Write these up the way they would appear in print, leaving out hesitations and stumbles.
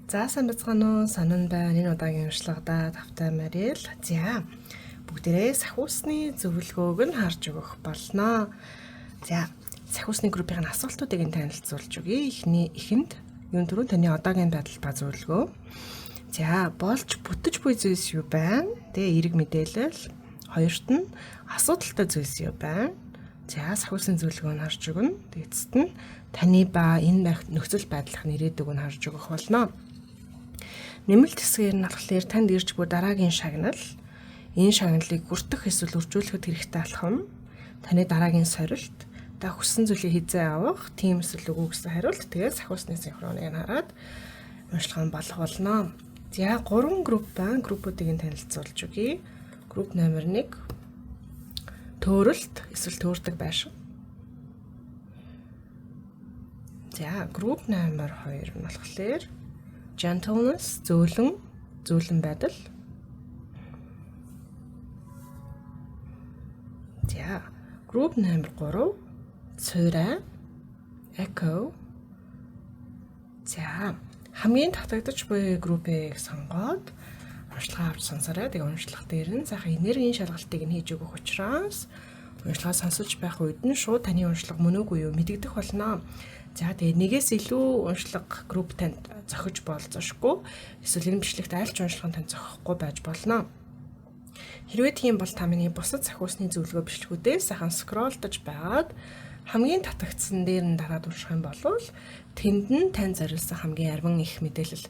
За сайн байцгаана уу? Сонин байна. Энэ удаагийн уншлагадаа тавтай морил. За бүгдээрээ сахиусны зөвлөгөөг нь харж өгөх болно. За сахиусны группийн асуултуудыг нь танилцуулж өгье. Эхний эхэнд юун түрүү таны одоогийн байдал ба зөвлөгөө. За болж бүтэж буй зүйлс юу байна? Тэгээ эерэг мэдээлэл. Хоёрт нь асуудалтай зүйлс юу байна? За сахиусны зөвлөгөөг нь харж өгнө. Эцэст нь таны ба энэ нөхцөл байдлын ирээдүг нь харж өгөх болно. Нэмэлт хэсгээр нь болохоор танд ирж буй дараагийн шагнал, энэ шагналыг хүртэх эсвэл үржүүлэхэд хэрэгтэй алхам, таны дараагийн сорилт, та хүссэн зүйлийг хизээ авах, тийм эсвэл үгүй гэсэн хариулт, тэгээд сахиусны синхроныг нь хараад уншилгаа нь болох болно. За 3 групп байна. Группүүдийг нь танилцуулж өгье. Групп номер 1 төөрөлт эсвэл төөрдөг байшин. За групп номер 2 нь болохоор gentleness зөөлөн, зөөлөн байдал. За групп номер 3 цуурай, echo. За хамгийн татагдаж буй группийг сонгоод уншилгаа авч сонсоорой. Тэгээ уншлах дээр нь сайхан энергийн шалгалтыг нь хийж өгөх учраас уншилгаа сонсож байх үед нь шууд таны уншлага мөн үгүй юу мэдэгдэх болно. За тэгээ нэгээс илүү уншлага групп танд зохиж болзошгүй. Эсвэл энэ бичлэгт аль ч уншлага танд зохихгүй байж болно. Хэрвээ тийм бол та миний бусад сахиусны зөвлөгөө бичлэгүүдээ сайхан скроллдож байгаад хамгийн татагдсан дээр нь дараад унших юм бол тэнд нь тань зориулсан хамгийн арвин их мэдээлэл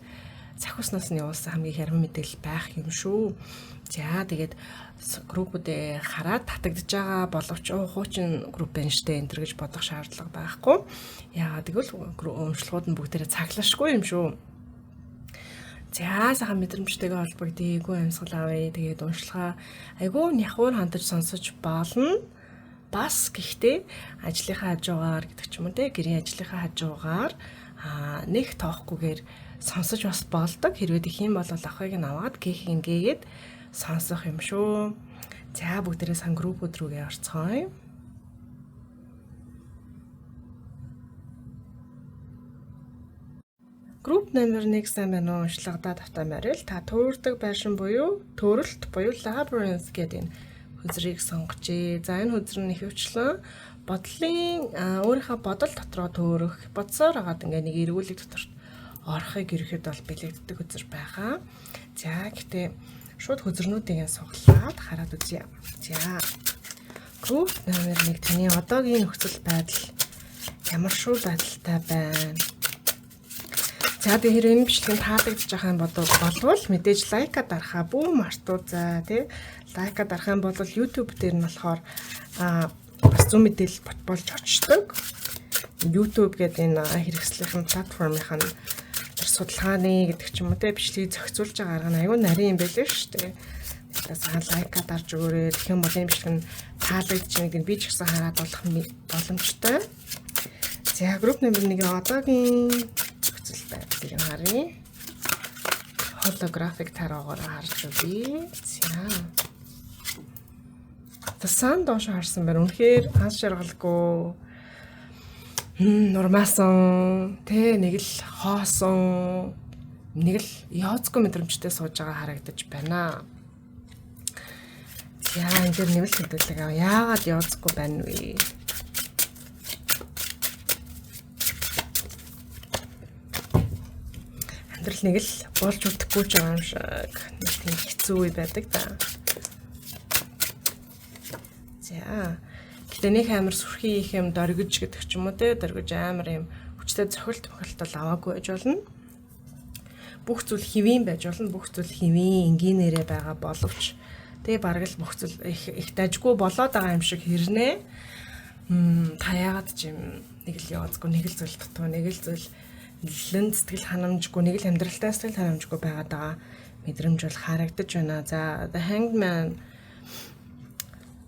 сахиуснаас нь явуулсан хамгийн их арвин мэдээлэл байх юм шүү. За тэгээд группүүдээ хараад татагдж байгаа боловч хуучин групп байна штэ энэ төр гэж бодох шаардлага байхгүй. Яагаад гэвэл уншлагууд нь бүгдээрээ цаглашгүй юм шүү. За сайхан мэдрэмжтэйгээ холбогдъё, айгүй амьсгал авъя. Тэгээд уншилгаа айгүй няхуур хандаж сонсож болно. Бас гэхдээ ажлынхаа хажуугаар гэдэг ч юм уу те гэрийн ажлынхаа хажуугаар нэг тоохгүйгээр сонсож бас болдог. Хэрвээ гэх юм бол авахыг нь аваад гэх юм гээгээд сонсох юм шүү. За бүгдээрээ сан группүүд рүүгээ орцгоё. Групп номер 1 сайн байна уу? Уншлагадаа тавтай морил. Та төөрдөг байшин буюу төрөлт буюу labyrinth гэдэг энэ хөзрийг сонгожээ. За энэ хөзөр нь ихэвчлэн бодлын өөрийнхөө бодол дотроо төөрөх, бодсоор агаад ингээ нэг эргүүлэг дотор орохыг ерөөхдөө бол бэлэгддэг хөзөр байгаа. За гэхдээ шууд хөзрнүүдийг нь суглаад хараад үзье. За групп номер 1 таны одоогийн нөхцөл байдал ямар шүү байдалтай байна? За тэгээ хэрэг энэ бичлэг нь таалагдж байгаа юм болвол мэдээж лайка дарахаа бүү мартуу за тий. Лайка дарах юм бол YouTube дээр нь болохоор бас зүүн мэдээлэл болж очдог. YouTube гэдэг энэ хэрэгслийнхэн платформынх нь тэр судалгааны гэдэг ч юм уу те бичлэгийг зохицуулж байгаа арга нь аюу нарийн юм байлээ шүү дээ. Тэгэхээр сайхан лайка дарж өгөөрэй. Тэгэх юм бол энэ бичлэг нь таалагдж байгаа гэдэг нь би ч гэсэн хараад болох боломжтой. За групп номер 1-ийн одоогийн нөхцөл байдлыг нь харъя. Холографик тароогоор харж өгье. За. The sun доош харсан байна. Үнэхээр аз жаргалгүй. Нурмаасан, тэ нэг л хоосон, нэг л яоцгүй мэдрэмжтэй сууж байгаа харагдаж байна. За энэ дэр нэмэлт мэдээлэл аваа. Яагаад яоцгүй байна вэ? Амьдрал нэг л болж үтгэхгүй ч байгаа юм шиг нэг тийм хэцүү үе байдаг да. За. Гэтэ нэг амар сүрхий их юм доргиж гэдэг ч юм уу те доргиж амар юм хүчтэй цохилт мохилт бол аваагүй байж болно. Бүх зүйл хэвийн байж болно. Бүх зүйл хэвийн энгийнээрээ байгаа боловч тэгээ бараг л бүх зүйл их их дажгүй болоод байгаа юм шиг хэрнээ. Та яагаад ч юм нэг л яваацгүй нэг л зүйл дутуу нэг л зүйл лэн сэтгэл ханамжгүй нэг л амьдралтай сэтгэл ханамжгүй байгаад байгаа мэдрэмж бол харагдаж байна. За The Hanged Man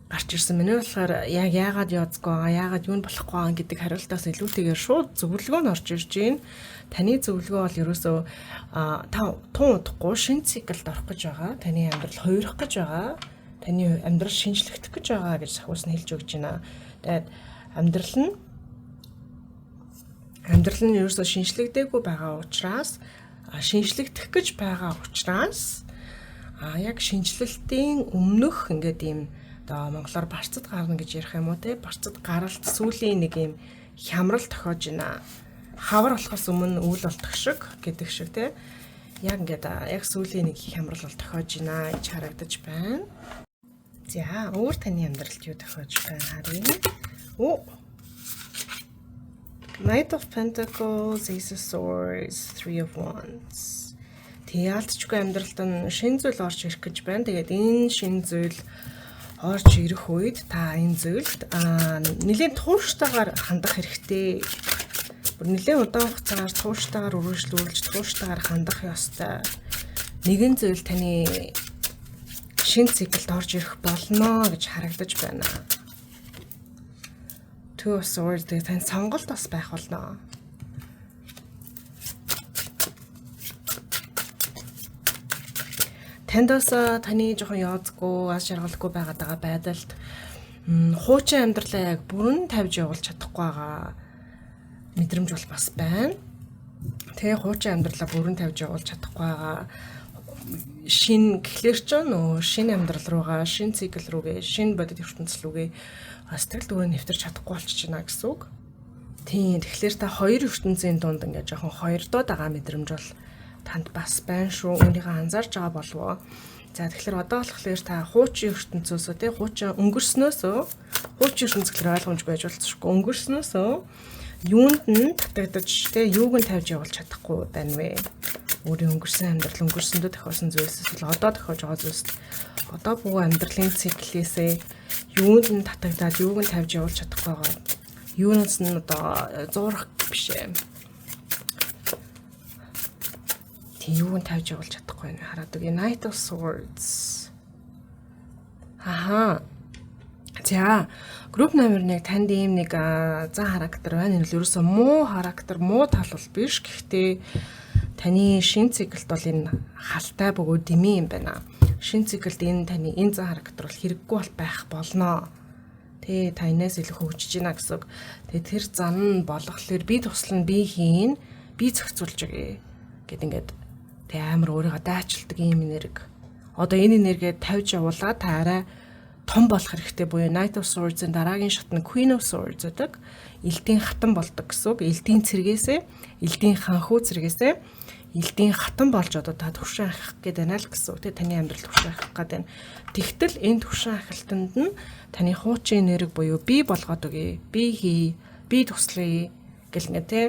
гарч ирсэн. Миний болохоор яг яагаад яозгүй байгаа, яагаад юу нь болохгүй байгаа гэдэг хариултаас илүүтэйгээр шууд зөвлөгөө нь орж ирж байна. Таны зөвлөгөө бол ерөөсөө та тун удахгүй шинэ циклд орох гэж байгаа. Таны амьдрал хувирах гэж байгаа. Таны амьдрал шинжлэгдэх гэж байгаа гэж сахиус нь хэлж өгч байна. Тэгээд амьдрал нь ерөөсөө шинжлэгдээгүй байгаа учраас шинжлэгдэх гэж байгаа учраас яг шинжлэлтийн өмнөх ингээд ийм одоо монголоор барцад гарна гэж ярих юм уу те, барцад гаралт сүүлийн нэг ийм хямрал тохиож байна. Хавар болохоос өмнө үйл болдох шиг гэдэг шиг те. Яг ингээд яг сүүлийн нэг хямрал бол тохиож байна гэж харагдаж байна. За, өөр таны амьдралд юу тохиож байна харъя. Оо. Knight of Pentacles, Ace of Swords, Three of Wands. Тэг яалтчгүй амьдралд нь шин зүйл орж ирэх гэж байна. Тэгээд энэ шин зүйл орж ирэх үед та энэ зүйлд нэлээд тууштайгаар хандах хэрэгтэй. Бүр нэлээд удаан хугацаагаар тууштайгаар үргэлжлүүлж, тууштайгаар хандах ёстой. Нэгэн зүйл таны шин циклд орж ирэх болно гэж харагдаж байна. Two of Swords тэгээ тань сонголт бас байх болно. Танд бас таны жоохон ёозгүй, аз жаргалгүй байгаад байгаа байдалд хуучин амьдралаа яг бүрэн тавьж явуулж чадахгүй байгаа мэдрэмж бол бас байна. Тэгээ хуучин амьдралаа бүрэн тавьж явуулж чадахгүй байгаа шин гэхлээр ч нөө шин амьдрал руугаа, шин цикл рүүгээ, шин бодит ертөнцийн рүүгээ сэтгэл дүүрэн нэвтэрч чадахгүй болчихж байна гэсэн үг. Тийм, тэгэхээр та хоёр ертөнцийн дунд ингээд жоохон хоёрдоод байгаа мэдрэмж бол танд бас байна шүү. Үүнийгээ анзаарч байгаа болов уу? За, тэгэхээр одоо болохоор та хуучин ертөнцөөсөө тий хуучин өнгөрснөөсөө хуучин ертөнц гэхэлэр ойлгомжгүй байж болцсохгүй өнгөрснөөсөө юунд нь татагдаж тий юуг нь тавьж явуулж чадахгүй байна вэ? Өөрийн өнгөрсөн амьдрал, өнгөрсөндөө тохиосон зүйлсээс бол одоо тохиож байгаа зүйлс одоо бүх амьдралын циклээсээ юунд нь татагдаад юуг нь тавьж явуулж чадахгүй байгаа. Юунаас нь одоо зуурах биш ээ. Тийм, юуг нь тавьж явуулж чадахгүй байна. Хараад үгүй. Knight of Swords. Аха. За, групп номер 1 танд ийм нэг зан характер байна. Энэ л ерөөсөө муу характер, муу тал бол биш. Гэхдээ таны шин циклд бол энэ халтай бөгөөд дэмий юм байна. Шин циклд энэ таны энэ зан характер бол хэрэггүй бол байх болно. Тэ, та энэс илүү хөгжиж байна гэсэн үг. Тэгээ тэр зан нь болохоор би туслана, би хийн, би зохицуулж өгье гэд ингээд тэг амар өөрийгөө дайчилдаг ийм энерги. Одоо энэ энергиэ тавьж явуулаад та арай том болох хэрэгтэй буюу Knight of Swords-ын дараагийн шат нь Queen of Swords гэдэг элдийн хатан болдог гэсэн үг. Элдийн цэргээсээ, элдийн ханхүү цэргээсээ элдийн хатан болж одоо та түвшин ахих гээд байна л гэсэн үг. Тэ, таны амьдрал түвшин ахих гээд байна. Тэгтэл энэ түвшин ахилтанд нь таны хуучин энерги буюу би болгоод өгье, би хий, би туслая гэл ингээ тэ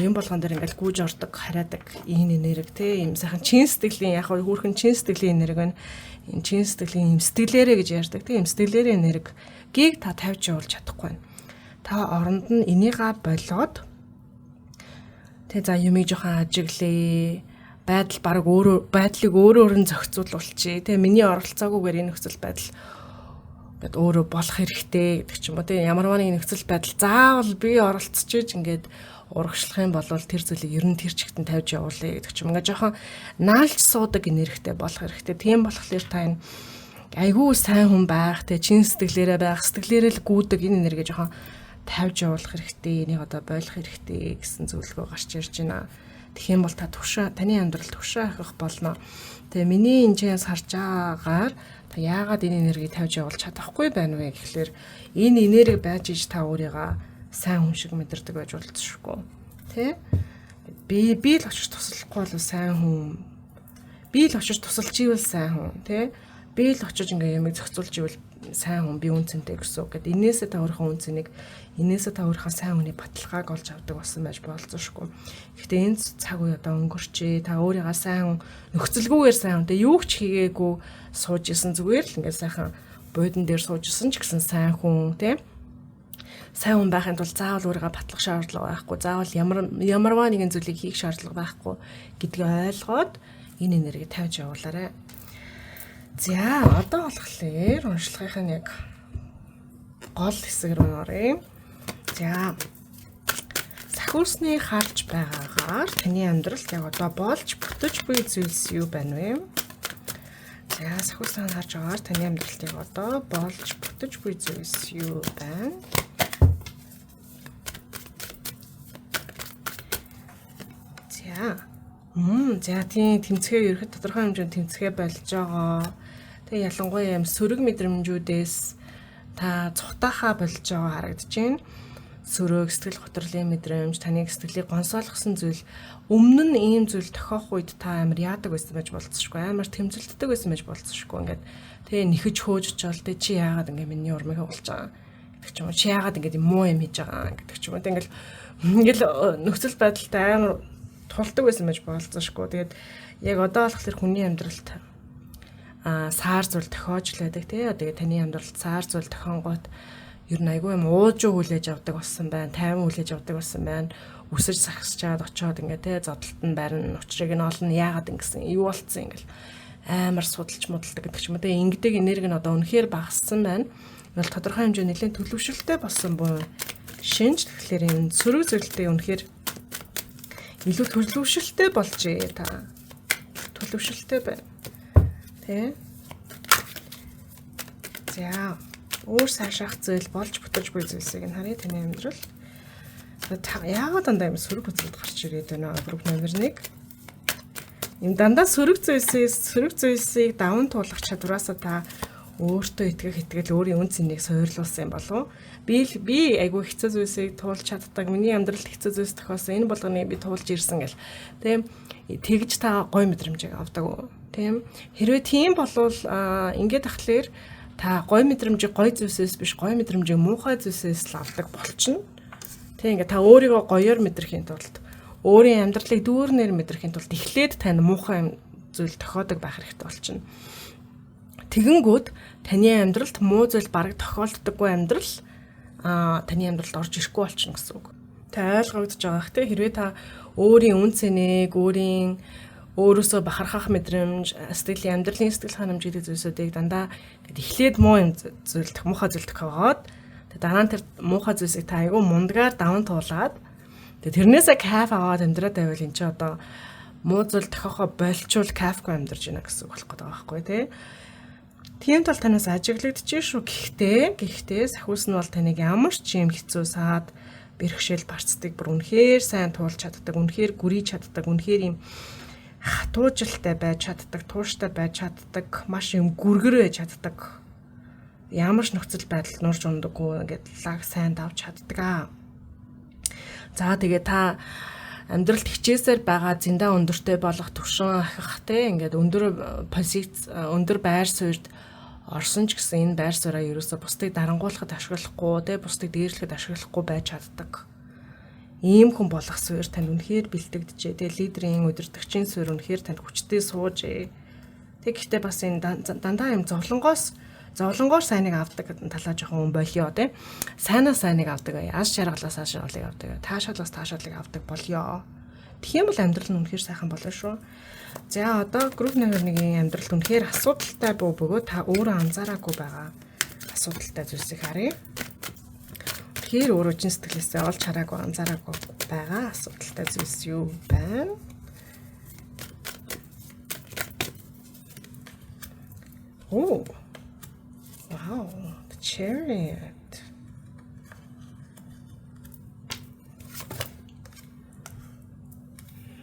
юм болгон дээр ингээл гүйж ордог, хараадаг энэ энерги те ийм сайхан чин сэтгэлийн яг хөөрхөн чин сэтгэлийн энерги байна. Энэ чин сэтгэлийн юм сэтгэлээрээ гэж ярьдаг те юм сэтгэлээрээ энергийг та тавьж явуулж чадахгүй байна. Та оронд нь энийга болоод тэ за юмыг жоохон ажиглээ, байдал баг өөрөө байдлыг өөрөөр нь зохицуулуулчих те миний оролцоогүйгээр энэ нөхцөл байдал ингээд өөрөө болох хэрэгтэй гэдэг ч юм уу те ямарваа нэг нөхцөл байдал заавал би оролцож ингээд урагшлах юм бол тэр зүйлийг ер нь тэр чигтэн тавьж явуулъя гэдэг ч юм. Ингээд жоохон наалж суудаг энергитэй болох хэрэгтэй. Тийм болохоор та энэ айгүй сайн хүн байх, тэ чин сэтгэлээрээ байх, сэтгэлээрээ л гүйдэг энэ энерги жоохон тавьж явуулах хэрэгтэй. Энийг одоо болох хэрэгтэй гэсэн зөвлөгөө гарч ирж байна. Тэгэх юм бол та төвшин таны амьдрал төвшин ахих болно. Тэгээ миний энэ чигээс харж байгаагаар та яагаад энэ энергийг тавьж явуулж чадахгүй байна вэ гэхлээр энэ энерги байж иж та өөрийгөө сайн хүн шиг мэдэрдэг байж болцсохгүй. Тэ? Би л очиж туслахгүй бол сайн хүн. Би л очиж тусалж ивэл сайн хүн, тэ? Би л очиж ингээ юмыг зохицуулж ивэл сайн хүн, би үн цэнтэй гэсэн үг гэд энээсээ та өөрийнхөө үн цэнийг, энээсээ та өөрийнхөө сайн хүний баталгааг олж авдаг болсон байж болцсохгүй. Гэхдээ энэ цаг үе одоо өнгөрчээ. Та өөрийгөө сайн хүн, нөхцөлгүйгээр сайн хүн, тэ юу ч хийгээгүй сууж исэн зүгээр л ингээ сайхан буудан дээр сууж исэн ч гэсэн сайн хүн, тэ? Сайн хүн байхын тулд заавал өөрийгөө батлах шаардлага байхгүй, заавал ямарваа нэгэн зүйлийг хийх шаардлага байхгүй гэдгийг ойлгоод энэ энергийг тавьж явуулаарай. За, одоо болохоор уншлагынх нь яг гол хэсэг рүү оръё. За, сахиусны харж байгаагаар таны амьдралд яг одоо болж бүтэж буй зүйлс юу байна вэ? За, сахиусны харж байгаагаар таны амьдралд яг одоо болж бүтэж буй зүйлс юу байна? За. За тийм тэмцэхээ ерхэд тодорхой хэмжээнд тэмцэхээ болж байгаа. Тэгээ ялангуяа юм сөрөг мэдрэмжүүдээс та цухтаахаа болж байгаа харагдаж байна. Сөрөг сэтгэл готрлын мэдрэмж, таныг сэтгэлийг гонсоолгосон зүйл өмнө нь ийм зүйл тохиох үед та амар яадаг байсан байж болцсошгүй, амар тэмцэлддэг байсан байж болцсошгүй. Ингээд тэгээ нэхэж хөөж очиод тэ чи яагаад ингээд миний урмыг хугалж байгаа гэдэг ч юм уу. Чи яагаад ингээд муу юм хийж байгаа гэдэг ч юм уу. Тэг ингээл нөхцөл байдалтай амар тулдаг байсан байж болцсошгүй. Тэгээд яг одоо болохоор хүний амьдралд саар зүйл тохиож л байдаг тий. Тэгээд таны амьдралд саар зүйл тохионгоот ер нь айгүй юм уужуу хүлээж авдаг болсон байна, тайван хүлээж авдаг болсон байна. Үсэж сагсчаад очиод ингээ тий зодтолт нь барина, учрыг нь олно, яагаад ингэсэн, юу болцсон ингээл амар судалж мудалдаг гэдэг ч юм уу. Тэгээ ингэдэг энерги нь одоо үнэхээр багассан байна. Бол тодорхой хэмжээнд нэлээд төлөвшөлттэй болсон буй шинж. Тэгэхээр энэ сөрөг зүйлтэй үнэхээр илүү төлөвшөлттэй болжээ та. Төлөвшөлттэй байна. Тэ? За, өөр сайшаах зүйл болж бүтэж буй зүйлсийг нь харъя таны амьдрал. Яагаад дандаа юм сөрөг үзэлд гарч ирээд байна вэ? Групп номер 1. Юм дандаа сөрөг зүйлсийг даван туулах чадвараасаа та өөртөө итгэх итгэл өөрийн үн цэнийг суурлуулсан юм болов уу? Би айгүй хэцүү зүйлсийг туулж чаддаг. Миний амьдралд хэцүү зүйлс тохиолсон. Энэ болгоныг би туулж ирсэн гэл. Тийм тэгж та гой мэдрэмжийг авдаг уу? Тийм. Хэрвээ тийм болвол ингээд ахлаар та гой мэдрэмжийг гой зүйлсээс биш, гой мэдрэмжийг муухай зүйлсээс л авдаг болчихно. Тийм ингээд та өөрийгөө гоёор мэдрэхийн тулд, өөрийн амьдралыг дүүрнээр мэдрэхийн тулд эхлээд танд муухай зүйл тохиодог байх хэрэгтэй болчихно. Тэгэнгүүт таны амьдралд муу зүйл бараг тохиолддоггүй амьдрал таны амьдралд орж ирэхгүй болчихно гэсэн үг. Та ойлгогдож байгаа хэ хэрвээ та өөрийн үн цэнийг, өөрийн өөрөөсөө бахархах мэдрэмж, сэтгэлийн амьдралын сэтгэл ханамж гэдэг зүйлсүүдийг дандаа ингээд эхлээд муу юм зүйл муухай зүйл тохиогоод дараа нь тэр муухай зүйлсийг та айгүй мундагаар даван туулаад тэрнээсээ кайф аваад амьдраад байвал эн чинь одоо муу зүйл тохиохоо болчвол кайфгүй амьдарч байна гэсэн үг болох гэдэг байгаа байхгүй тий. Тийм тул танаас ажиглагдчих шүү. Гэхдээ сахиус нь бол таныг ямар ч юм хэцүү саад бэрхшээл барцдаг бүр үнэхээр сайн туулж чаддаг, үнэхээр гүрийж чаддаг, үнэхээр юм хатуужилтай байж чаддаг, тууштай байж чаддаг, маш юм гүргэр байж чаддаг. Ямар ч нөхцөл байдалд нурж ундаггүй ингээд лаг сайн давж чаддаг аа. За тэгээ та амьдралд хичээсээр байгаа зэндаа өндөртэй болох төвшин ахих те ингээд өндөр позиц өндөр байр суурьд орсон ч гэсэн энэ байр сууриа ерөөсө бусдыг дарангуулахад ашиглахгүй те бусдыг дээрлэхэд ашиглахгүй байж чаддаг. Ийм хүн болох суурь танд үнэхээр бэлтгэжээ. Тэгээ лидерийн удирдагчийн суурь үнэхээр танд хүчтэй суужээ. Тэг гэхдээ бас энэ дандаа юм зовлонгоор сайныг авдаг гэдэг талаа жоохон хүн болио те. Сайнаа сайныг авдаг. Аз жаргалаас аз жаргалыг авдаг. Таашаалаас таашаалыг авдаг болио. Тэгэх юм бол амьдрал нь үнэхээр сайхан болно шүү. За одоо групп номер 1-ийн амьдралд үнэхээр асуудалтай бөгөөд та өөрөө анзаараагүй байгаа асуудалтай зүйлсийг харъя. Тэгэхээр өөрөө чин сэтгэлээсээ олж хараагүй анзаараагүй байгаа асуудалтай зүйлс юу байна? Oh. Wow, the Chariot.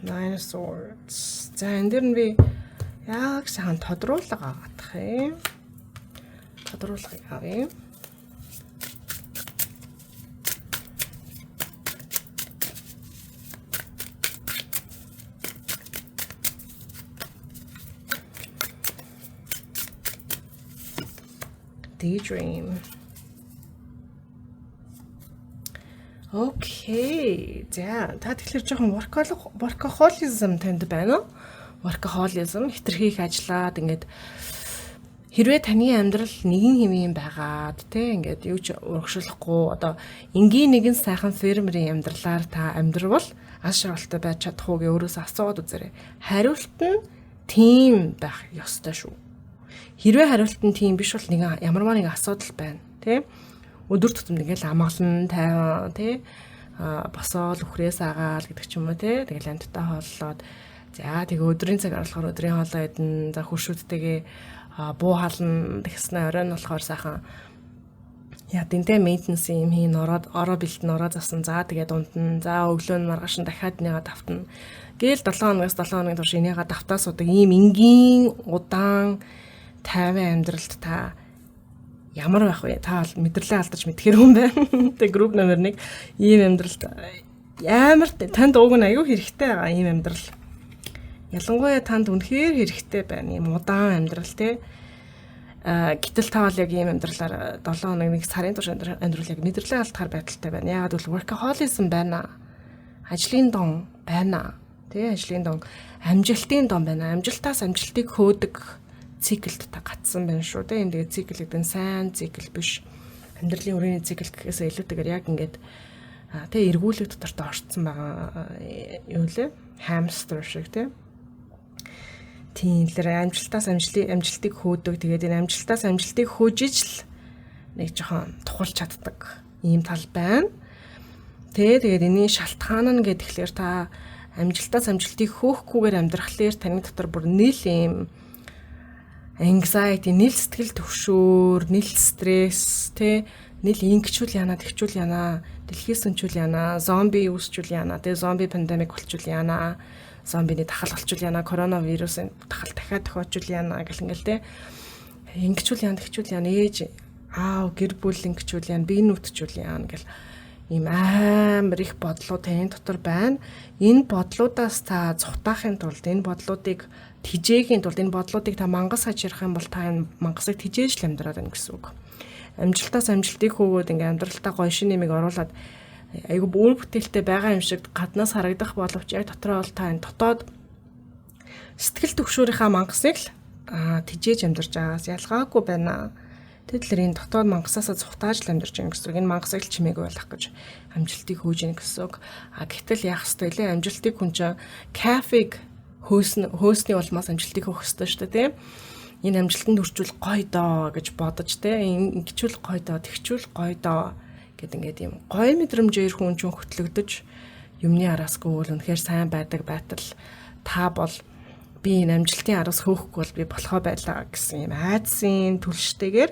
Nine of Swords. За энэ дэр нь би яг сайхан тодруулга авах юм. Тодруулгыг авъя. Daydream. Окей. За, та тэгэхээр жоохон workaholism танд байна уу? Workaholism хэтэрхий их ажиллаад ингээд хэрвээ таны амьдрал нэгэн хэмээн байгаад тэ ингээд юу ч урагшлахгүй одоо энгийн нэгэн сайхан фермерийн амьдралаар та амьдрвал аз жаргалтай байж чадах уу гэ өөрөөсөө асууад үзээрэй. Хариулт нь тийм байх ёстой шүү. Хэрвээ хариулт нь тийм биш бол нэгэн ямарваа нэгэн асуудал байна тий. Өдөр тутамд ингээл амгалан тайван тий. Босоол үхрээс агаал гэдэг ч юм уу тий. Тэгэл амьттай хооллоод за тэгээ өдрийн цаг орлохоор өдрийн хоолоо идэн за хөршүүдтэйгээ буу хална тэгснэ оройн болохоор сайхан Яа дэнтэй maintenance юм хийн, ороод ороо бэлтэн, ороо засан, за тэгээд унтна, за өглөө нь маргааш нь дахиад нэга давтна. Гээл 7 хоногоос 7 хоногийн турш энийга давтаа суудаг ийм энгийн удаан тайван амьдралд та ямар байх вэ? Та бол мэдрэлээ алдаж мэдхэр хүн байна. Тэгээ group номер 1, ийм амьдралд ямар танд уг нь аюу хэрэгтэй байгаа ийм амьдрал. Ялангуяа танд үнэхээр хэрэгтэй байна. Ийм удаан амьдрал, те. Гэтэл та бол яг ийм амьдралаар 7 хоног, нэг сарын турш амьдрал яг мэдрэлээ алдахаар байдалтай байна. Яагаад гэвэл workaholism байна. Ажлын дон байна. Тэ, ажлын дон, амжилтын дон байна. Амжилтаас амжилтыг хөөдөг циклд та гацсан байна шүү дээ. Энэ тэгээ цикл гэдэг нь сайн цикл биш. Амьдралын хүрээний цикл гэхээсээ илүүтэйгээр яг ингээд тэ эргүүлэг дотор орцсон байгаа юу лээ? Хамстер шиг, тэ. Тийм л амжилтаас амжилтыг хөөдөг. Тэгээд энэ амжилтаас амжилтыг хөөж иж л нэг жоохон тухалж чаддаг ийм тал байна. Тэгээд энэний шалтгаан нь гэхээр та амжилтаас амжилтыг хөөхгүйгээр амьдрахлаар таны дотор бүр нийл ийм anxiety, нийл сэтгэл түгшүүр, нийл стресс, тэ, нийл ингэчүүл яана, тэгчүүл яана, дэлхий сөнчүүл яана, зомби үүсчүүл яана, тэ, зомби pandemic болчул яана, зомбины дахал болчул яана, коронавирусын дахал дахиад тохиочул яана гэл ингээл, тэ, ингэчүүл яана, тэгчүүл яана, ээж аав, гэр бүл ингэчүүл яана, бие нүтчүүл яана гэл ийм амар их бодлоо таны дотор байна. Энэ бодлуудаас та зугатаахын тулд, энэ бодлуудыг тэжээхийн тулд, энэ бодлуудыг та мангас хаж ярих юм бол та энэ мангасыг тэжээж л амьдраад байна гэсэн үг. Амжилтаас амжилтыг хөөгөөд ингээ амьдралтаа гоё шин нэмийг оруулаад айгу үр бүтээлтэй байгаа юм шиг гаднаас харагдах боловч яг дотроо бол та энэ дотоод сэтгэл түгшүүрийнхаа мангасыг л тэжээж амьдарч байгаас ялгаагүй байна. Тэгэхээр энэ дотоод мангасаасаа зугатааж л амьдарч байгаа гэсэн үг. Энэ мангасыг л чимээгүй байх гэж амжилтыг хөөж ийн гэсэн үг. А гэтэл яах ёстой лээ? Амжилтыг хүн чинь кафег хөөсний улмаас амжилтыг хөөх ёстой шүү дээ, тийм. Энэ амжилтанд хүрчүүл гоё доо гэж бодож, тийм, ингэчүүл гоё доо, тэгчүүл гоё доо гэд ингээд юм гоё мэдрэмжээр хүн чинь хөтлөгдөж юмны араас гүйл үнэхээр сайн байдаг байтал та бол би энэ амжилтын араас хөөхгүй бол би болохоо байлаа гэсэн юм айдсын түлштэйгээр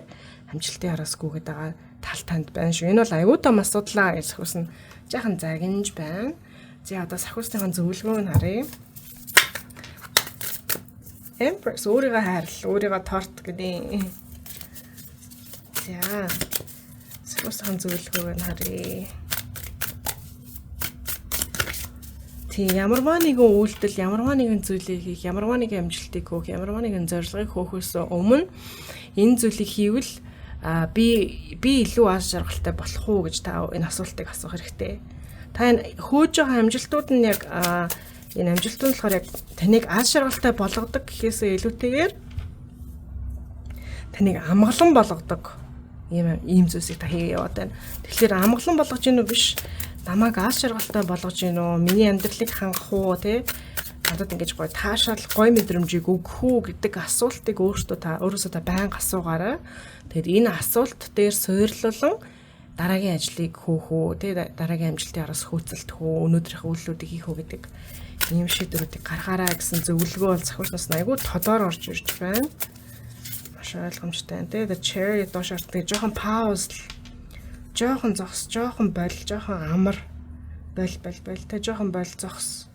амжилтын араас гүгээд байгаа тал танд байна шүү. Энэ бол аюу том асуудлаа гэж сахиус нь жаахан загинж байна. За, одоо сахиусныхаа зөвлөгөөг нь харъя. Empress, өөрийгөө хайрл, өөрийгөө торт гэдэг. За. Сахиусныхаа зөвлөгөөг нь харъя. Тийм, ямарваа нэгэн үйлдэл, ямарваа нэгэн зүйлийг хийх, ямарваа нэгэн амжилтыг хөөх, ямарваа нэгэн зорилгыг хөөхөөс өмнө энэ зүйлийг хийвэл би илүү аз жаргалтай болох уу гэж та энэ асуултыг асуух хэрэгтэй. Та энэ хөөж байгаа амжилтууд нь яг энэ амжилтууд нь болохоор яг таныг аз жаргалтай болгодог гэхээсээ илүүтэйгээр таныг амгалан болгодог ийм зүйлсийг та хийгээ яваад байна. Тэгэхээр амгалан болгож гинүү биш, намайг аз жаргалтай болгож гин үү, миний амьдралыг хангах уу, те, надад ингэж гоё таашаал, гоё мэдрэмжийг өгөх үү гэдэг асуултыг өөртөө та өөрөөсөө та байнга асуугаарай. Тэгэхээр энэ асуулт дээр суйрлуулан дараагийн ажлыг хөөх үү, те, дараагийн амжилтын араас хөөцөлдөх үү, өнөөдрийнхөө үйлдэлүүдийг хийх үү гэдэг ийм шийдвэрүүдийг гаргаарай гэсэн зөвлөгөө бол сахиуснаас айгүй тодоор орж ирж байна. Маш ойлгомжтой. Те, the chariot доош орт, тэгээ жоохон pause, жоохон зогс, жоохон бол, жоохон амар, бол, бол, бол, тэ, жоохон бол, зогс.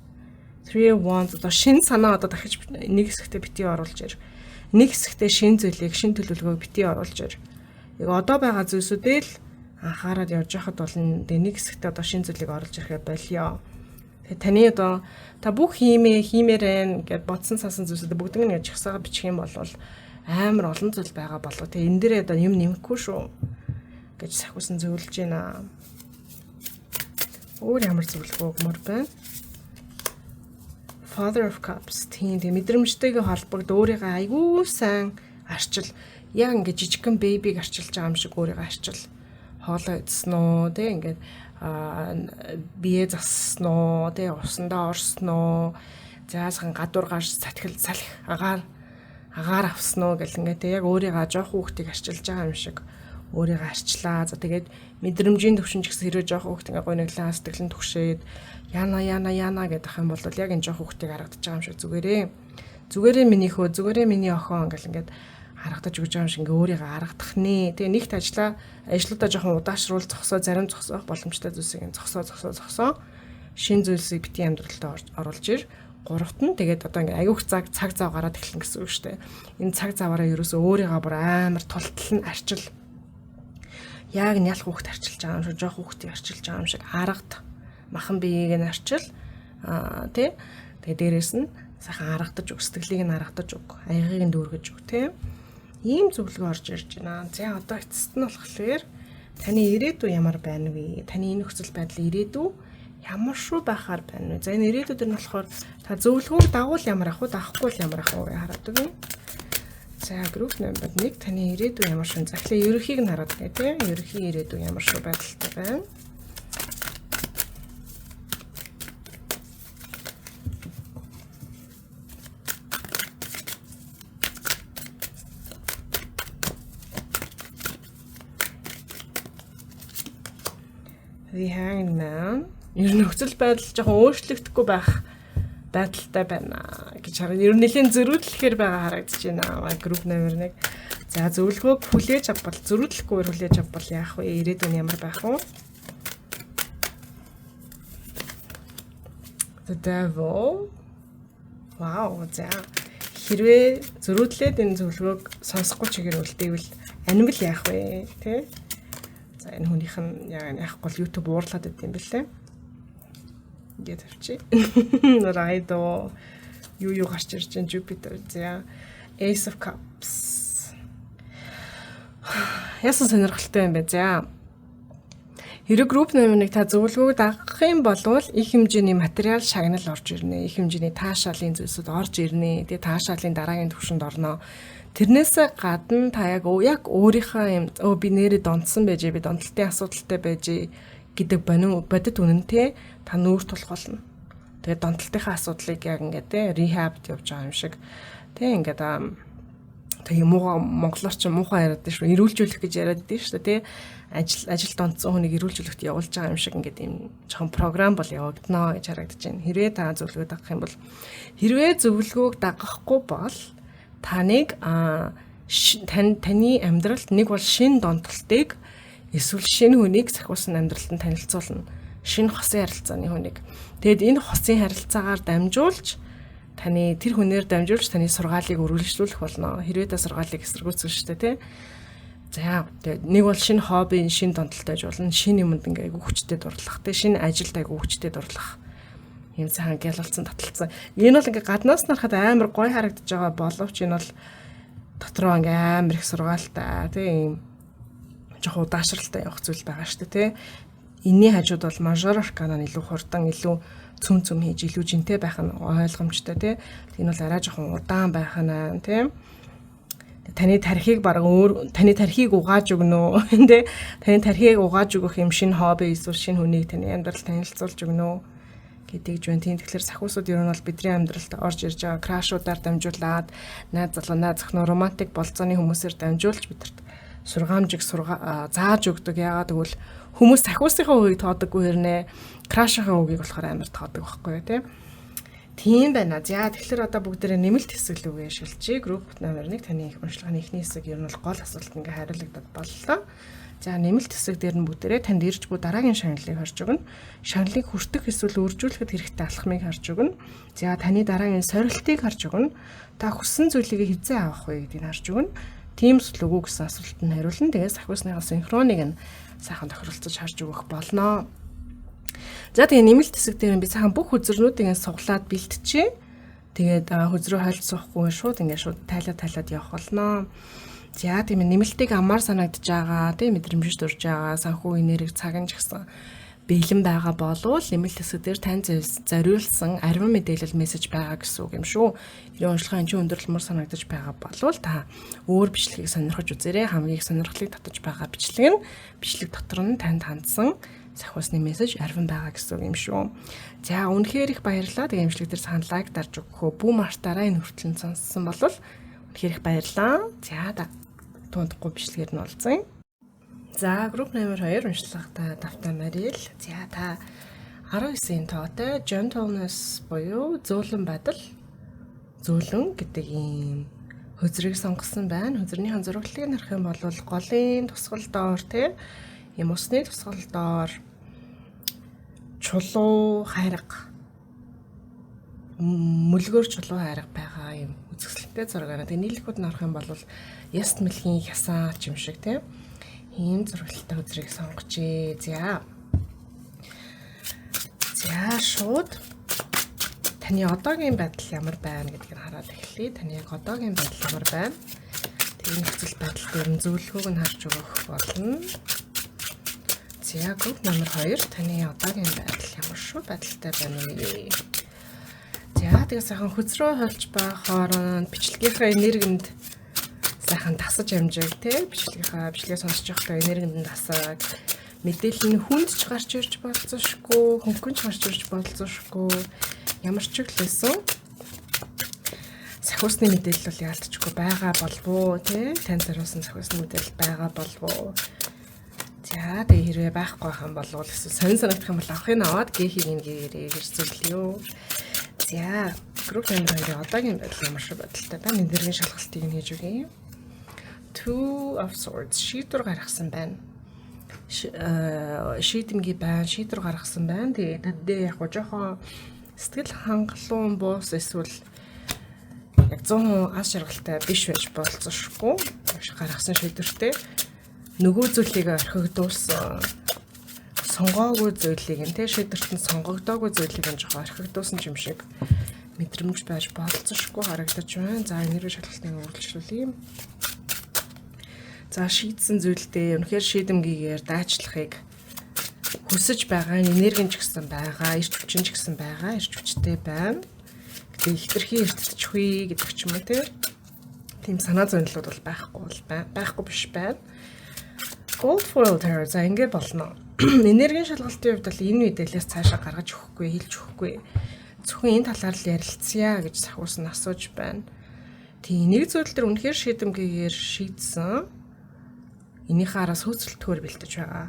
Three Wands, одоо шин санаа одоо дахиж нэг хэсэгтээ бити оруулж ир. Нэг хэсэгтээ шин зүйлийг, шин төлөвлөгөөг бити оруулж ир. Яг одоо байгаа зүйлсүүдээ л анхаарал явж байхад бол тэгээ нэг хэсэгтээ одоо шин зүйлийг оруулж ирэхээ болио. Тэгээ таны одоо та бүх хиймээ хиймээр байна гэд бодсон сасан зүйлсүүдээ бүгдийг нь жагсаага бичих юм бол амар олон зүйл байгаа болов. Тэгээ энэ дээрээ одоо юм нэмэхгүй шүү гэж сахиусан зөвлөж байна. Өөр ямар зөвлөгөө өгмөр байна? Father of Cups, тийм, тийм мэдрэмжтэйгээ холбогд өөрийгөө айгүй сайн арчил. Яг ингээд жижигхэн baby г арчилж байгаа юм шиг өөрийгөө арчил. Хоолоо идсэн үү, тэ, ингээд бие зассан уу, тэ, усандаа орсон уу, заасхан гадуур гарч сатхил салхи агаар авсан уу гэл ингээд, тэ, яг өөрийгөө жоох хүүхдийг арчилж байгаа юм шиг өөрийгөө арчлаа. За, тэгээд мэдрэмжийн төвшин ч гэсэн хэрвээ жоох хүүхд ингээ гуниглаа, сэтгэлэн түгшээд яана яана яана гэдэг юм бол яг энэ жоох хүүхдийг харагдаж байгаа юм шиг зүгээрээ. Зүгээрээ миний хөө, зүгээрээ миний охин ингээл ингээд Харагдаж өгч байгаа юм шиг ингээ өөрийгөө аргадах нэ. Тэгээ нэгт ажлуудаа жоохон удаашруул зогсоо, зарим зогсоох боломжтой зүйлсийг зогсоо зогсоо зогсоо шин зүйлсийг бити амьдралдаа оруулж ир. Гуравт нь тэгээд одоо ингээ аягүй их цаг зав гараад эхэлнэ гэсэн үг шүү дээ. Энэ цаг заваараа ерөөсөө өөрийгөө бүр амар тултал нь арчил. Яг нялх хүүхд арчилж байгаа юм шиг, жоох хүүхдийг арчилж байгаа юм шиг аргад махан биеийг нь арчил. Аа тий. Тэгээд дээрэс нь сайхан аргадаж өг, сэтгэлийг нь аргадаж өг, аягийг нь дүүргэж өг тий. Ийм зөвлөгөө орж ирж байна. За одоо эцэст нь болохоор таны ирээдүй ямар байна вэ? Таны энэ нөхцөл байдал ирээдүй ямар шүү байхаар байна вэ? За энэ ирээдүйд нь болохоор та зөвлөгөөг дагуул ямар ах вэ, дагахгүй л ямар ах вэ гэж хараад өгье. За group number 1 таны ирээдүй ямар шүү. За тэгэхээр ерөнхийг нь хараад өгье тийм. Ерөнхий ирээдүй ямар шүү байдалтай байна. The Hanged Man. Ер нь нөхцөл байдал жоохон өөрчлөгдөхгүй байх байдалтай байна гэж хараа. Ер нь нэлийн зөрүүдлэхээр байгаа харагдаж байна. Group номер 1. За зөвлөгөөг хүлээж авбал, зөрүүдлэхгүйгээр хүлээж авбал яах вэ? Ирээдүйн ямар байх вэ? The Devil. Вау, за хэрвээ зөрүүдлээд энэ зөвлөгөөг сонсохгүй чигээр үлдээвэл анимал яах вэ? Тэ? За энэ хүнийх нь яг яахгүй YouTube уурлаад байт юм бэлээ. Ингээд тавьчих. Райдо юу гарч ирж байна Jupiter. За Ace of Cups. Яасан сонирхолтой юм бэ? За хэрэг групп номер 1 та зөвлөгөөг дагах юм бол их хэмжээний материал шагнал орж ирнэ. Их хэмжээний таашаалын зүйлсүүд орж ирнэ. Тэгээ таашаалын дараагийн түвшинд орно. Тэрнээсээ гадна та яг өөрийнхөө юм би нэрээ донтсон байжээ, би донтолтын асуудалтай байжээ гэдэг бодит үнэнтэй та нүүр тулах болно. Тэгээд донтолтынхаа асуудлыг яг ингээд те rehab-д явж байгаа юм шиг те ингээд тэгээ муухай монголоор ч муухай яриад шүү эрүүлжүүлэх гэж яриад идэв шүү дээ те ажил донтсон хүнийг эрүүлжүүлэхт явуулж байгаа юм шиг ингээд юм жоохон програм бол явагдана гэж харагдаж байна. Хэрвээ та зөвлөгөө дагах юм бол хэрвээ зөвлөгөөг дагахгүй бол таныг таны амьдралд нэг бол шин донтолтыг эсвэл шинэ хүнийг сахиулсан амьдралд нь танилцуулна. Шинэ хосын харилцааны хүнийг. Тэгэд энэ хосын харилцаагаар дамжуулж таны тэр хүнээр дамжуулж таны сургаалыг үргэлжлүүлэх болно. Хэрвээ та сургаалыг эсэргүүцсэн шүү дээ, тий. За тэгээд нэг бол шинэ хобби, шинэ донтолтой байж болно. Шинэ юмд ингээ айгу хүчтэй дурлах, тий. Шинэ ажилд айгу хүчтэй дурлах. Ийм сайхан гялалцсан, таталцсан. Энэ бол ингээ гаднаас нь харахад амар гоё харагдаж байгаа боловч энэ бол дотроо ингээ амар их сургаалтай, тий. Ийм жоохон удаашралтай явах зүйл байгаа шүү дээ, тий. Энийний хажууд бол мажор аркана нь илүү хурдан, илүү цөм цөм хийж илүү жинтэй байх нь ойлгомжтой тий. Энэ бол арай жоохон удаан байх нь тий. Таны тархийг баг өөр таны тархийг угааж өгнө үү тий. Таны тархийг угааж өгөх юм шинэ хобби эсвэл шинэ хүнийг таны амьдрал танилцуулж өгнө үү гэдэг ч байна. Тийм тэгэхээр сахиусууд ер нь бол бидний амьдралд орж ирж байгаа крашуудаар дамжуулаад найз залуу, найз охин, романтик болцооны хүмүүсээр дамжуулж бидэрт сургаамжиг зааж өгдөг. Яагаад гэвэл хүмүүс сахиусынхаа үгийг тоодоггүй хэрнээ крашийнхаа үгийг болохоор амар тоодог байхгүй юу тий. Тийм байна. За тэгэхээр одоо бүгдээрээ нэмэлт хэсэг лүүгээ шилжиж групп номер 1 таны их уншлагын эхний хэсэг ер нь бол гол асуулт ингээ хариулагдаад боллоо. За нэмэлт хэсэг дээр нь бүгдээрээ танд ирж буй дараагийн шагналыг харж өгнө. Шагналыг хүртэх эсвэл үржүүлэхэд хэрэгтэй алхмыг харж өгнө. За таны дараагийн сорилтыг харж өгнө. Та хүссэн зүйлийг хэзээ авах вэ гэдгийг харж өгнө. Тийм сүлгүү гэсэн асуултанд хариулна. Тэгээд сахиусныхаа синхроныг нь сайхан тохиролцож харж өгөх болно. За тэгээ нэмэлт хэсэг дээр би сайхан бүх хөзрнүүдийг суглаад бэлтжээ. Тэгээд хөзрөө хольж суухгүй шууд ингээд шууд тайлаад явах болно. За тийм нэмэлтийг амар санагдаж байгаа, тийм мэдрэмж төрж байгаа, санхүү энерги цаг нь ч гэсэн бэлэн байгаа болвол нэмэлт хэсэг дээр тань зориулсан ариун мэдээлэл мессеж байгаа гэсэн үг юм шүү. Хэрэг уншлагын чинь өндөрлөмөр санагдаж байгаа болвол та өөр бичлэгийг сонирхож үзээрэй. Хамгийн их сонирхлыг татаж байгаа бичлэг нь бичлэг дотор нь танд хандсан сахиусны мессеж ариун байгаа гэсэн үг юм шүү. За үнэхээр их баярлалаа. Тэгээ имжлэг дээр санал лайк дарж өгөхөө бүү мартаарай. Энэ хүртэл сонссон бол үнэхээр их баярлалаа. За тундахгүй бичлэгээр нь уулзъя. За групп номер 2 уншлагатай давтаа Марил. За та 19-ийн тоотой gentleness буюу зөөлөн байдал, зөөлөн гэдэг ийм Хөзрийг сонгосон байна. Хөзрийн зураглалыг нь харах юм бол голын тусгал доор тий юм усны тусгал доор чулуу хайрга мөлгөөр чулуу хайрга байгаа юм үзэсгэлэнтэй зураг байна. Тэгээ нийлэхүүд нь харах юм бол яст мэлхийн хясаа ч юм шиг тий ийм зураглалтай хөзрийг сонгожээ. За. За шууд таны одоогийн байдал ямар байна гэдгийг хараад эхэлье. Таны яг одоогийн байдал ямар байна? Тэгээ нөхцөл байдал дээр нь зөвлөгөөг нь харж өгөх болно. За групп номер 2 таны одоогийн байдал ямар шүү байдалтай байна вэ? За тэгээ сайхан хөзрөө холж ба хооронд бичлэгийнхаа энергинд сайхан тасаж амжиг тий бичлэгийнхаа бичлэгээ сонсож байхдаа энергинд нь тасаг мэдээлэл нь хүнд ч гарч ирж болзошгүй, хөнгөн ч гарч ирж болзошгүй ямар ч л байсан сахиусны мэдээлэл бол яалтчгүй байгаа болов уу тий тань зориулсан сахиусны мэдээлэл байгаа болов уу. За тэгээ хэрвээ байхгүй байх юм бол эсвэл сонин санагдах юм бол авахыг аваад гээхийг нь гээрээ гэж зөвлөё. За групп номер 2-ын одоогийн байдал ямар шиг байдалтай байна? Энергийн шалгалтыг нь хийж өгье. Two of Swords шийдвэр гаргасан байна. Шийдэмгий байна, шийдвэр гаргасан байна. Тэгээ энэндээ яг жоохон сэтгэл хангалуун буус эсвэл яг 100% аз жаргалтай биш байж болзошгүй. Гаргасан шийдвэртэй нөгөө зүйлийг орхигдуулсан сонгоогүй зүйлийг нь тэ шийдвэрт нь сонгогдоогүй зүйлийг нь жоохон орхигдуулсан юм шиг мэдрэмж байж болзошгүй харагдаж байна. За энерги шалгалтыг үргэлжлүүлье. За шийдсэн зүйлдээ үнэхээр шийдэмгийгээр даачлахыг хүсэж байгаа энерги ч гэсэн байгаа, эрч хүчин ч гэсэн байгаа, эрч хүчтэй байна. Гэтэ хэтэрхий эртчихвээ гэдэг ч юм уу те. Тийм санаа зовнилууд бол байхгүй бол байхгүй биш байна. Gold Foil Tarot за ингэ болно. Энергийн шалгалтын хувьд бол энэ мэдээлэлээс цаашаа гаргаж өгөхгүй, хэлж өгөхгүй. Зөвхөн энэ талаар л ярилцъя гэж сахиус нь асууж байна. Тийм нэг зүйл дээр үнэхээр шийдэмгийгээр шийдсэн. Энийхээ араас хөөцөлтөөр бэлтэж байгаа.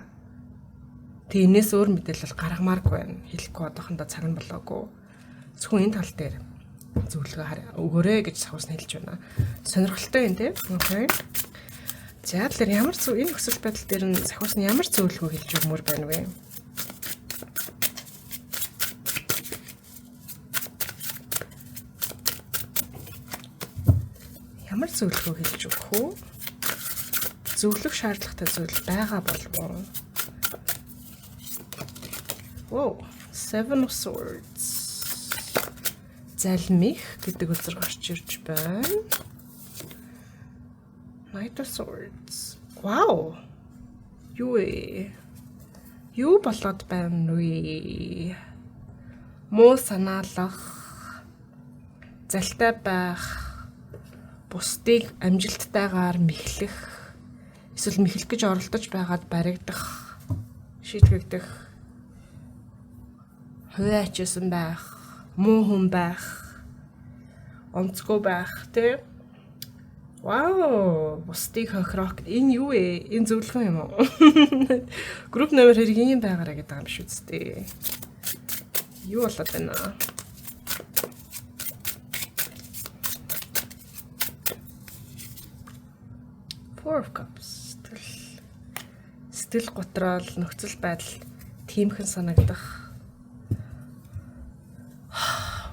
Тэгээ энэс өөр мэдээлэл гаргамааргүй байна. Хэлэхгүй одоохондоо цаг нь болоогүй. Зөвхөн энэ тал дээр зөвлөгөө өгөөрэй гэж сахиус нь хэлж байна. Сонирхолтой юм тий. Okay. За тэгэхээр ямар зөв энэ нөхцөл байдал дээр нь сахиус нь ямар зөвлөгөө хэлж өгмөр байна вэ? Ямар зөвлөгөө хэлж өгөх үү? Зөвлөх шаардлагатай зүйл байгаа болов уу? Wow, Seven of Swords. Залмих гэдэг үзэр гарч ирж байна. Knight of Swords. Вау. Юу вэ? Юу болоод байна вэ? Муу санаалах, залтай байх, бусдыг амжилттайгаар мэхлэх, эсвэл мэхлэх гэж оролдож байгаад баригдах, шийтгэгдэх, хувиа ачаасан байх, муу хүн байх, онцгой байх, тий? Вау, бусдыг хохирох. Энэ юу вэ? Энэ зөвлөгөө юм уу? Групп номер хэрэг ийм байгаараа гэдэг юм биш үсттэй. Юу болоод байна? Four of Cups. Сэтгэл гутраал, нөхцөл байдал тиймхэн санагдах.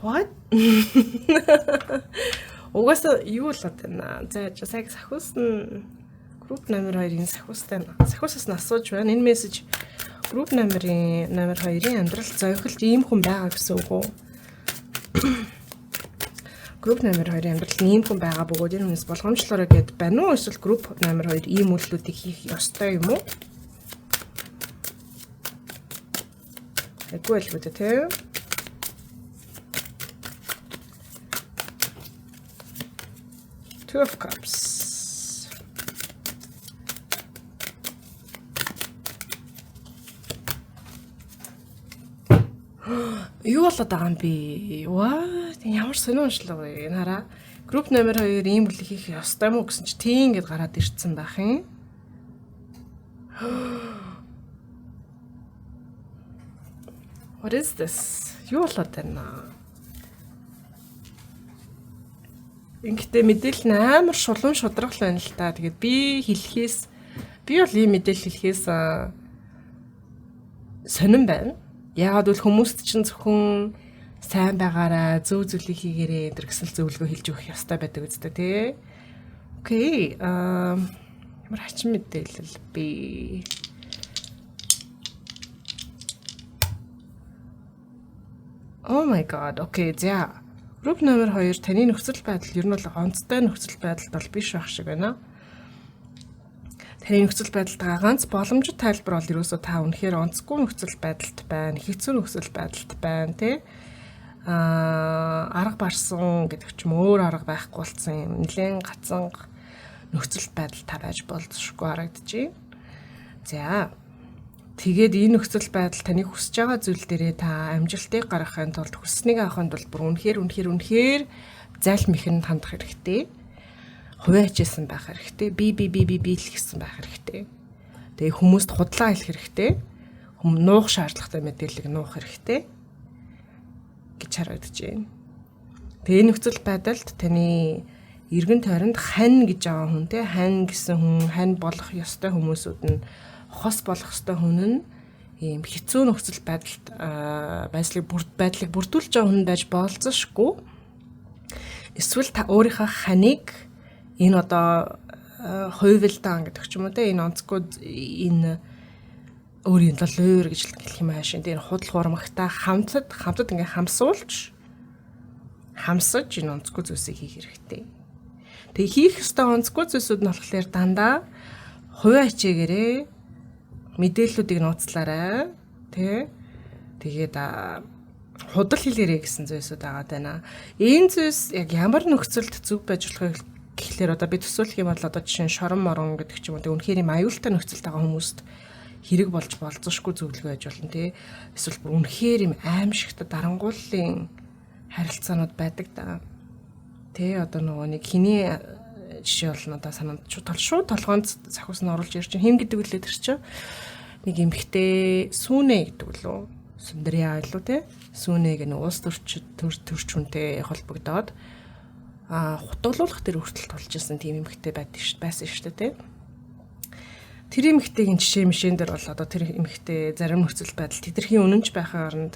What? Угаасаа юу болоод байна? За сая сахиус нь групп номер 2-ын сахиустай. Сахиусаас нь асууж байна. Энэ мессеж групп номерын номер 2-ын амьдрал зохилд ийм хүн байгаа гэсэн үг үү? Групп номер 2-ын амьдралд ийм хүн байгаа бөгөөд энэ хүнээс болгоомжлоорой гэд байна уу? Эсвэл групп номер 2 ийм үйлдэлүүдийг хийх ёстой юм уу? Айгүй л үү те? Two of Cups. Юу болоод байгаа юм бэ? What? Ямар сонин уншлага вэ? Энэ хараа. Групп номер 2 ийм бүлэг хийх ёстой юм уу гэсэн чи тийм гэд гараад ирцэн байх юм. What is this? Юу болоод байна? Ингэхдээ мэдээлэл нь амар шулуун шударга л байна л та. Тэгээд би хэлэхээс би бол ийм мэдээлэл хэлэхээс сонирн байна. Яагаад гэвэл хүмүүст чинь зөвхөн сайн байгаараа, зөв зүйлийг хийгээрэй энэ гэсэн л зөвлөгөө хэлж өгөх ёстой байдаг үстэй тий. Okay. Ямар хачин мэдээлэл бэ? Oh my god. Okay, за. Групп номер 2 таны нөхцөл байдал ер нь бол онцтой нөхцөл байдалд бол биш байх шиг байна. Таны нөхцөл байдалд байгаа ганц боломжит тайлбар бол ерөөсөө та үнэхээр онцгүй нөхцөл байдалд байна, хэцүү нөхцөл байдалд байна, тий? Арга барсан гэдэг ч юм өөр арга байхгүй болсон юм. Нилээн гацанга нөхцөл байдал та байж болзошгүй харагдаж байна. За. Тэгээд энэ нөхцөл байдал таны хүсэж байгаа зүйл дээрээ та амжилтыг гаргахын тулд, хүсснийг авахын тулд бүр үнэхээр үнэхээр үнэхээр зайлмихэнд хандах хэрэгтэй. Хувиа хичээсэн байх хэрэгтэй. Би би би би би л гэсэн байх хэрэгтэй. Тэгээ хүмүүст худлаа хэлэх хэрэгтэй. Нуух шаардлагатай мэдээллийг нуух хэрэгтэй гэж харагдаж байна. Тэгээ энэ нөхцөл байдалд таны эргэн тойронд хань гэж байгаа хүн те, хань гэсэн хүн, хань болох ёстой хүмүүсүүд нь, хос болох ёстой хүн нь ийм хэцүү нөхцөл байдалд байдлыг бүрдүүлж байгаа хүн байж болзошгүй. Эсвэл та өөрийнхөө ханыг энэ одоо хувилдаан гэдэг ч юм уу те, энэ онцгой энэ өөрийн луур гэж хэлэх юм аашин. Тэр худал хуурмагтай хамтад ингээ хамсуулж хамсаж энэ онцгой зүйлсийг хийх хэрэгтэй. Тэгээ хийх ёстой онцгой зүйлсүүд нь болохоор дандаа хувиа хичээгээрээ, мэдээллүүдийг нууцлаарай, тэ. Тэгээд худал хэлээрэй гэсэн зүйлсүүд байгаа даа. Энэ зүйлс яг ямар нөхцөлд зөв байж болохыг гэхлээр одоо би төсөөлөх юм бол одоо жишээ нь шорон морон гэдэг ч юм уу, тэг үнэхээр юм аюултай нөхцөлд байгаа хүмүүст хэрэг болж болзошгүй зөвлөгөө байж болно, тий. Эсвэл бүр үнэхээр юм аимшигт дарангууллын харилцаанууд байдаг да. Тэ одоо нөгөө нэг хиний жишээ бол надад санаанд шууд толгоонд сахиус нь оруулж ирж чинь хэн гэдэг үлээ тэр чинь нэг эмхтэй сүүнэ гэдэг лөө Сүндрия илүү те сүүнэ гэх нэг улс төрч төрч хүнтэй холбогдоод хутгалуулах тэр хүртэл тулж исэн тийм эмхтэй байсан шүү дээ те. Тэр эмхтэйгийн жишээ мишэн дээр бол одоо тэр эмхтэй зарим нөхцөл байдал хэтэрхий үнэнч байхын оронд,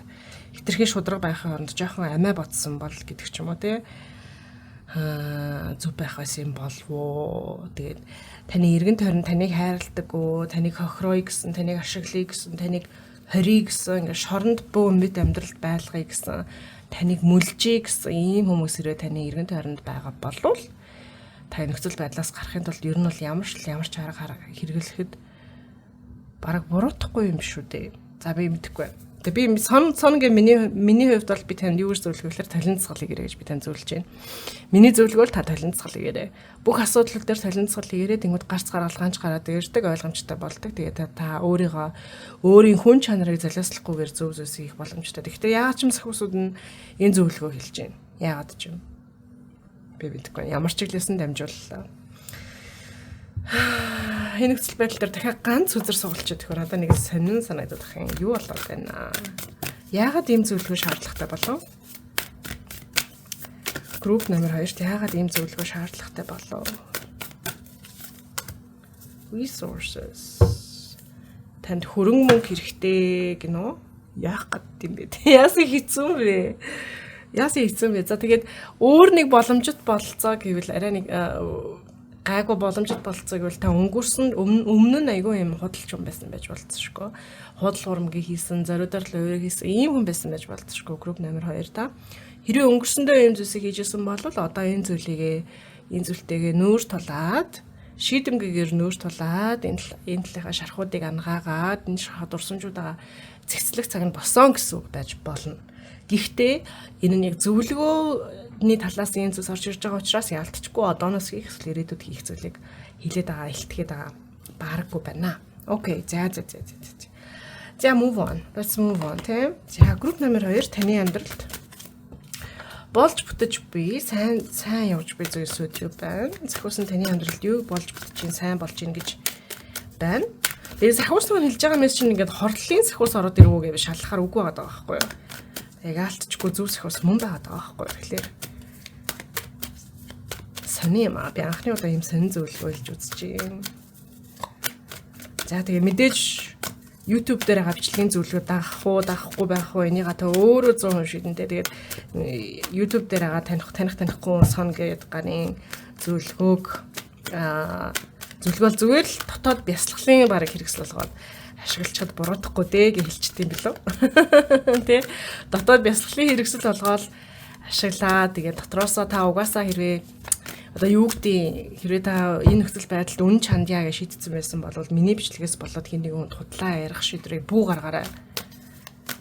хэтэрхий шудраг байхын оронд жоохон амиа бодсон бол гэдэг ч юм уу те. Зөв байх байсан юм болов уу? Тэгээд таны эргэн тойрон таныг хайрладаггүй, таныг хохирооё гэсэн, таныг ашиглая гэсэн, таныг хорий гэсэн, ингээ шоронд бөө мэд амьдралд байлгая гэсэн, таныг мүлжээ гэсэн ийм хүмүүс ирээ таны эргэн тойронд байгаа болвол та нөхцөл байдлаас гарахын тулд ер нь бол ямар ч арга хэрэглэхэд бараг буруутахгүй юм шүү дээ. За би мэдэхгүй. Тэгээ би сон сон гэ миний хувьд бол би танд юу гэж зөвлөх вэ гэхээр толин засгал хийгээрэй гэж би танд зөвлөж байна. Миний зөвлөгөө бол та толин засгал хийгээрэй. Бүх асуудлууд дээр толин засгал хийгээрэй. Тэнгүүд гарц гаргалгаанч гараад ирдэг, ойлгомжтой болдог. Тэгээ та өөрийгөө өөрийн хүн чанарыг золиослохгүйгээр зөв зүйлс хийх боломжтой. Тэгэхдээ яагаад ч юм сахиусууд нь энэ зөвлөгөө хэлж байна. Яагаад ч юм. Би мэдэхгүй. Ямар ч чиглэлсэн дамжууллаа. Энэ нөхцөл байдал дээр дахиад ганц үзэр сугалчих тэгэхээр одоо нэг сонин санагдах юм. Юу болоод байна? Яагаад ийм зөвлөгөө шаардлагатай болов? Групп номер 2-т яагаад ийм зөвлөгөө шаардлагатай болов? Resources. Танд хөрөнгө мөнгө хэрэгтэй гэнэ үү? Яах гээд юм бэ? Яасан хэцүү юм бэ? Яасан хэцүү юм бэ? За тэгээд өөр нэг боломжит бололцоо гэвэл арай нэг гайгүй боломжит бололцоо гэвэл та өнгөрсөн өмнө нь айгүй юм худалч хүн байсан байж болцсошгүй. Худал хуурмгийг хийсэн, зориудаар л өөрөө хийсэн ийм хүн байсан байж болцсошгүй. Групп номер 2 та. Хэрвээ өнгөрсөндөө ийм зүйлсийг хийжсэн бол одоо энэ зүйлийгээ энэ зүйлтэйгээ нүүр тулаад, шийдэмгийгээр нүүр тулаад энэ талынхаа шархуудыг ангаагаад энэ шархаа дурсамжуудаа цэгцлэх цаг нь босон гэсэн үг байж болно. Гэхдээ энэ нь яг зөвлөгөөний талаас энэ зүйлс орж ирж байгаа учраас яалтчгүй одооноос хийх эсвэл ирээдүйд хийх зүйлийг хилээд байгаа, илтгэхэд байгаа бараггүй байна. Окей, за. За move on. Let's move on тийм. За групп номер 2 таны амьдралд болж бүтэж буй, сайн явж буй зүйлсүүд юу байна? Захиус нь таны амьдралд юу болж бүтэж чинь сайн болж ийн гэж байна. Тэгээ захиус нь хэлж байгаа мэс чинь ингээд хорлолын захиус ороод ирвүү гэж шалгахаар үгүй байгаа байхгүй юу? Яг алтчгүй зөв захиус мөн байгаад байгаа байхгүй юу? Тэгэхээр Сони юм аа. Би анхны удаа ийм сонин зөвлөгөө хэлж үзэж байна. За тэгээ мэдээж YouTube дээр байгаа бичлэгийн зөвлөгөө дагах уу, дагахгүй байх уу энийга та өөрөө 100% шийдэн тэ. Тэгээд YouTube дээр байгаа таних танихгүй сон гээд гарын зөвлөгөөг зөвлөгөө зүгээр л дотоод бясалгалын бараг хэрэгсэл болгоод ашиглachад буруутахгүй дээ гэж хэлчихдээ юм билүү. Тэ. Дотоод бясалгалын хэрэгсэл болгоод ашиглаа. Тэгээд дотроосоо та угаасаа хэрвээ одоо юу гэдэг хэрвээ та энэ нөхцөл байдалд үнэн чандъя гэж шийдсэн байсан бол миний бичлэгээс болоод хин нэгэн хүнд худлаа ярих шийдвэрийг бүү гаргаарай.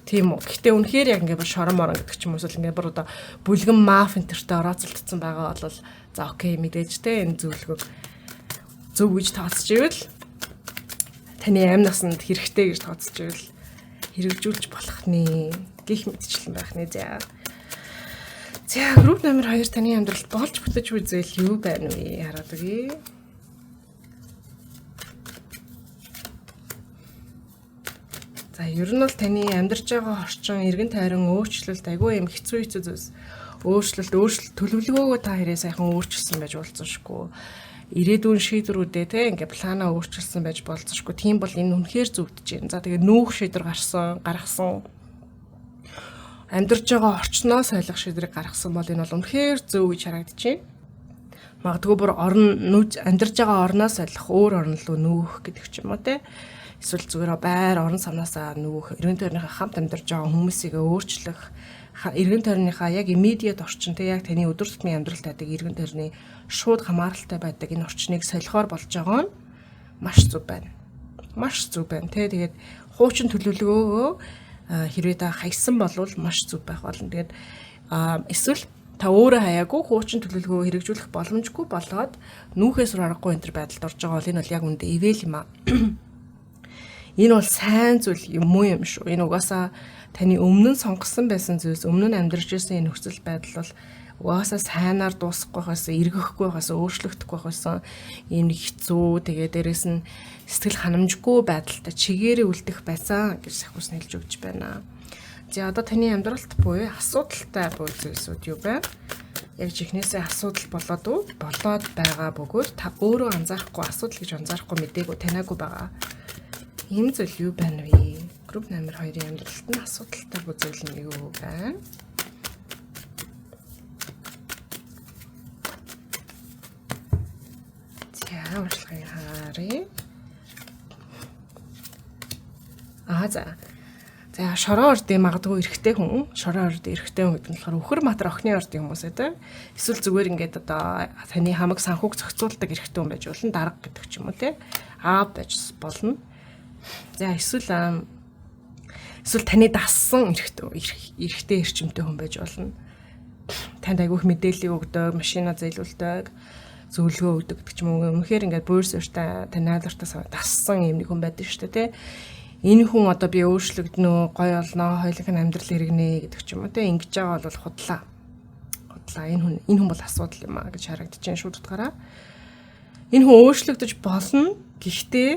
Тийм үү. Гэхдээ үнэхээр яг ингээ бүр шорон морон гэдэг ч юм уу эсвэл ингээ бүр одоо бүлгэн маф энтертэй орооцолдсон байгаа бол за окей мэдээж те энэ зөвлөгөөг зөв гэж тооцож ивэл таны амь насанд хэрэгтэй гэж тооцож ивэл хэрэгжүүлж болох нэ гих мэтчлэн байх нэ. За. За групп номер 2 таны амьдралд болж бүтэж буй зүйл юу байна вэ? Хараад өгье. За ер нь бол таны амьдарч байгаа орчин, эргэн тойрон өөрчлөлт айгүй юм хэцүү хэцүү зүйлс өөрчлөлт, өөрчлөлт төлөвлөгөөгөө та хэрэг сайхан өөрчилсөн байж болзошгүй. Ирээдүйн шийдвэрүүдээ те ингээ планаа өөрчилсөн байж болзошгүй. Тийм бол энэ үнэхээр зүгдэж байна. За тэгээ нүүх шийдвэр гаргасан амьдарч байгаа орчноо солих шийдвэрийг гаргасан бол энэ бол үнэхээр зөв гэж харагдаж байна. Магадгүй бүр орон нүүж амьдарч байгаа орноо солих, өөр орн руу нүүх гэдэг ч юм уу те. Эсвэл зүгээр байр орон самнаасаа нүүх, эргэн тойрныхаа хамт амьдарч байгаа хүмүүсийг өөрчлөх, эргэн тойрныхаа яг immediate орчин те яг таны өдөр тутмын амьдралд байдаг эргэн тойрны шууд хамааралтай байдаг энэ орчныг солихоор болж байгаа нь маш зөв байна. Маш зөв байна те. Тэгээд хуучин төлөвлөгөөгөө хэрвээ та хайсан болвол маш зөв байх болно. Тэгээд эсвэл та өөрөө хаяагүй хуучин төлөвлөгөө хэрэгжүүлэх боломжгүй болоод нүүхээс аргагүй энэ төр байдалд орж байгаа бол энэ бол яг үндэ ивэл юм аа. Энэ бол сайн зүйл юм уу юм шүү. Энэ угаасаа таны өмнө нь сонгосон байсан зүйлс, өмнө нь амьдарч ирсэн энэ нөхцөл байдал бол угаасаа сайнаар дуусахгүй байхаас, эргэхгүй байхаас, өөрчлөгдөхгүй байхаас ийм нэг хэцүү, тэгээ дээрэс нь сэтгэл ханамжгүй байдалтай чигээрээ үлдэх байсан гэж сахиус хэлж өгч байна. За одоо таны амьдралд буюу асуудалтай буй зүйлсүүд юу байна? Яг жихнээсээ асуудал болоод уу? Болоод байгаа бөгөөд та өөрөө анзаарахгүй, асуудал гэж анзаарахгүй мдээгүй таниагүй байгаа. Ийм зүйл юу байна вэ? Групп номер 2-ын амьдралд нь асуудалтай буй зүйл нь юу байна? За уншлагыг харъя. Аа за. За шороо ордын магадгүй эрэгтэй хүн, шороо ордын эрэгтэй хүн гэдэг нь болохоор өхөр матар охины ордын хүмүүс ээ. Эсвэл зүгээр ингээд одоо таны хамаг санхүүг зохицуулдаг эрэгтэй хүн байж болно, дарга гэдэг ч юм уу те. Аав байж болно. За эсвэл таны дассан эрэгтэй эрчимтэй хүн байж болно. Танд айгүйх мэдээллийг өгдөг, машина зээлүүлдэг, зөвлөгөө өгдөг гэдэг ч юм уу. Үнэхээр ингээд буур суурьтай тань найзартаа дассан юм нэг хүн байдаг шүү дээ, тэ. Энэ хүн одоо би өөрчлөгдөнө, гоё олноо, хоёулынх нь амьдрал эргэнэ гэдэг ч юм уу, тэ. Ингэж байгаа бол худлаа. Худлаа. Энэ хүн бол асуудал юм аа гэж харагдаж байна шууд утгаараа. Энэ хүн өөрчлөгдөж болно. Гэхдээ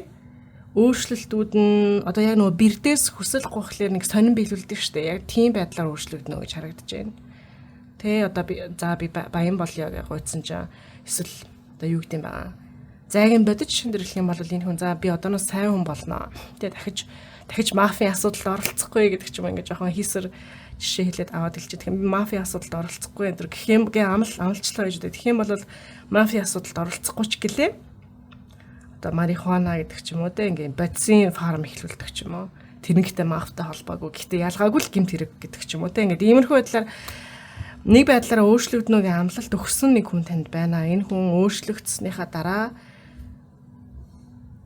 өөрчлөлтүүд нь одоо яг нөгөө бэрдээс хүсэл гуйхлаар нэг сонин биелүүлдэг шүү дээ. Яг тийм байдлаар өөрчлөгдөнө гэж харагдаж байна. Тэ одоо би за би баян болёо гэж гуйцсан чинь эсвэл одоо юу гэдэм бэ? Зайг нь бодож шиндэрлэх юм бол энэ хүн за би одооноос сайн хүн болно. Тэ дахиж мафийн асуудалд оролцохгүй гэдэг ч юм ингээ жоохон хийсэр жишээ хэлээд аваад хэлчих. Тэгэхээр мафийн асуудалд оролцохгүй энэ гэх юм гээ амлчлаа гэж үү. Тэгэх юм бол мафийн асуудалд оролцохгүй ч гэлээ. Одоо марихуана гэдэг ч юм уу те ингээ бодисын фарм эхлүүлдэг ч юм уу. Тэрнэгтэй мафтай холбоогүй. Гэхдээ ялгаагүй л гэмт хэрэг гэдэг ч юм уу те ингээд иймэрхүү байдлаар нэг байдлаараа өөрчлөгдөнө гэх амлалт өгсөн нэг хүн танд байна. Энэ хүн өөрчлөгдснийхаа дараа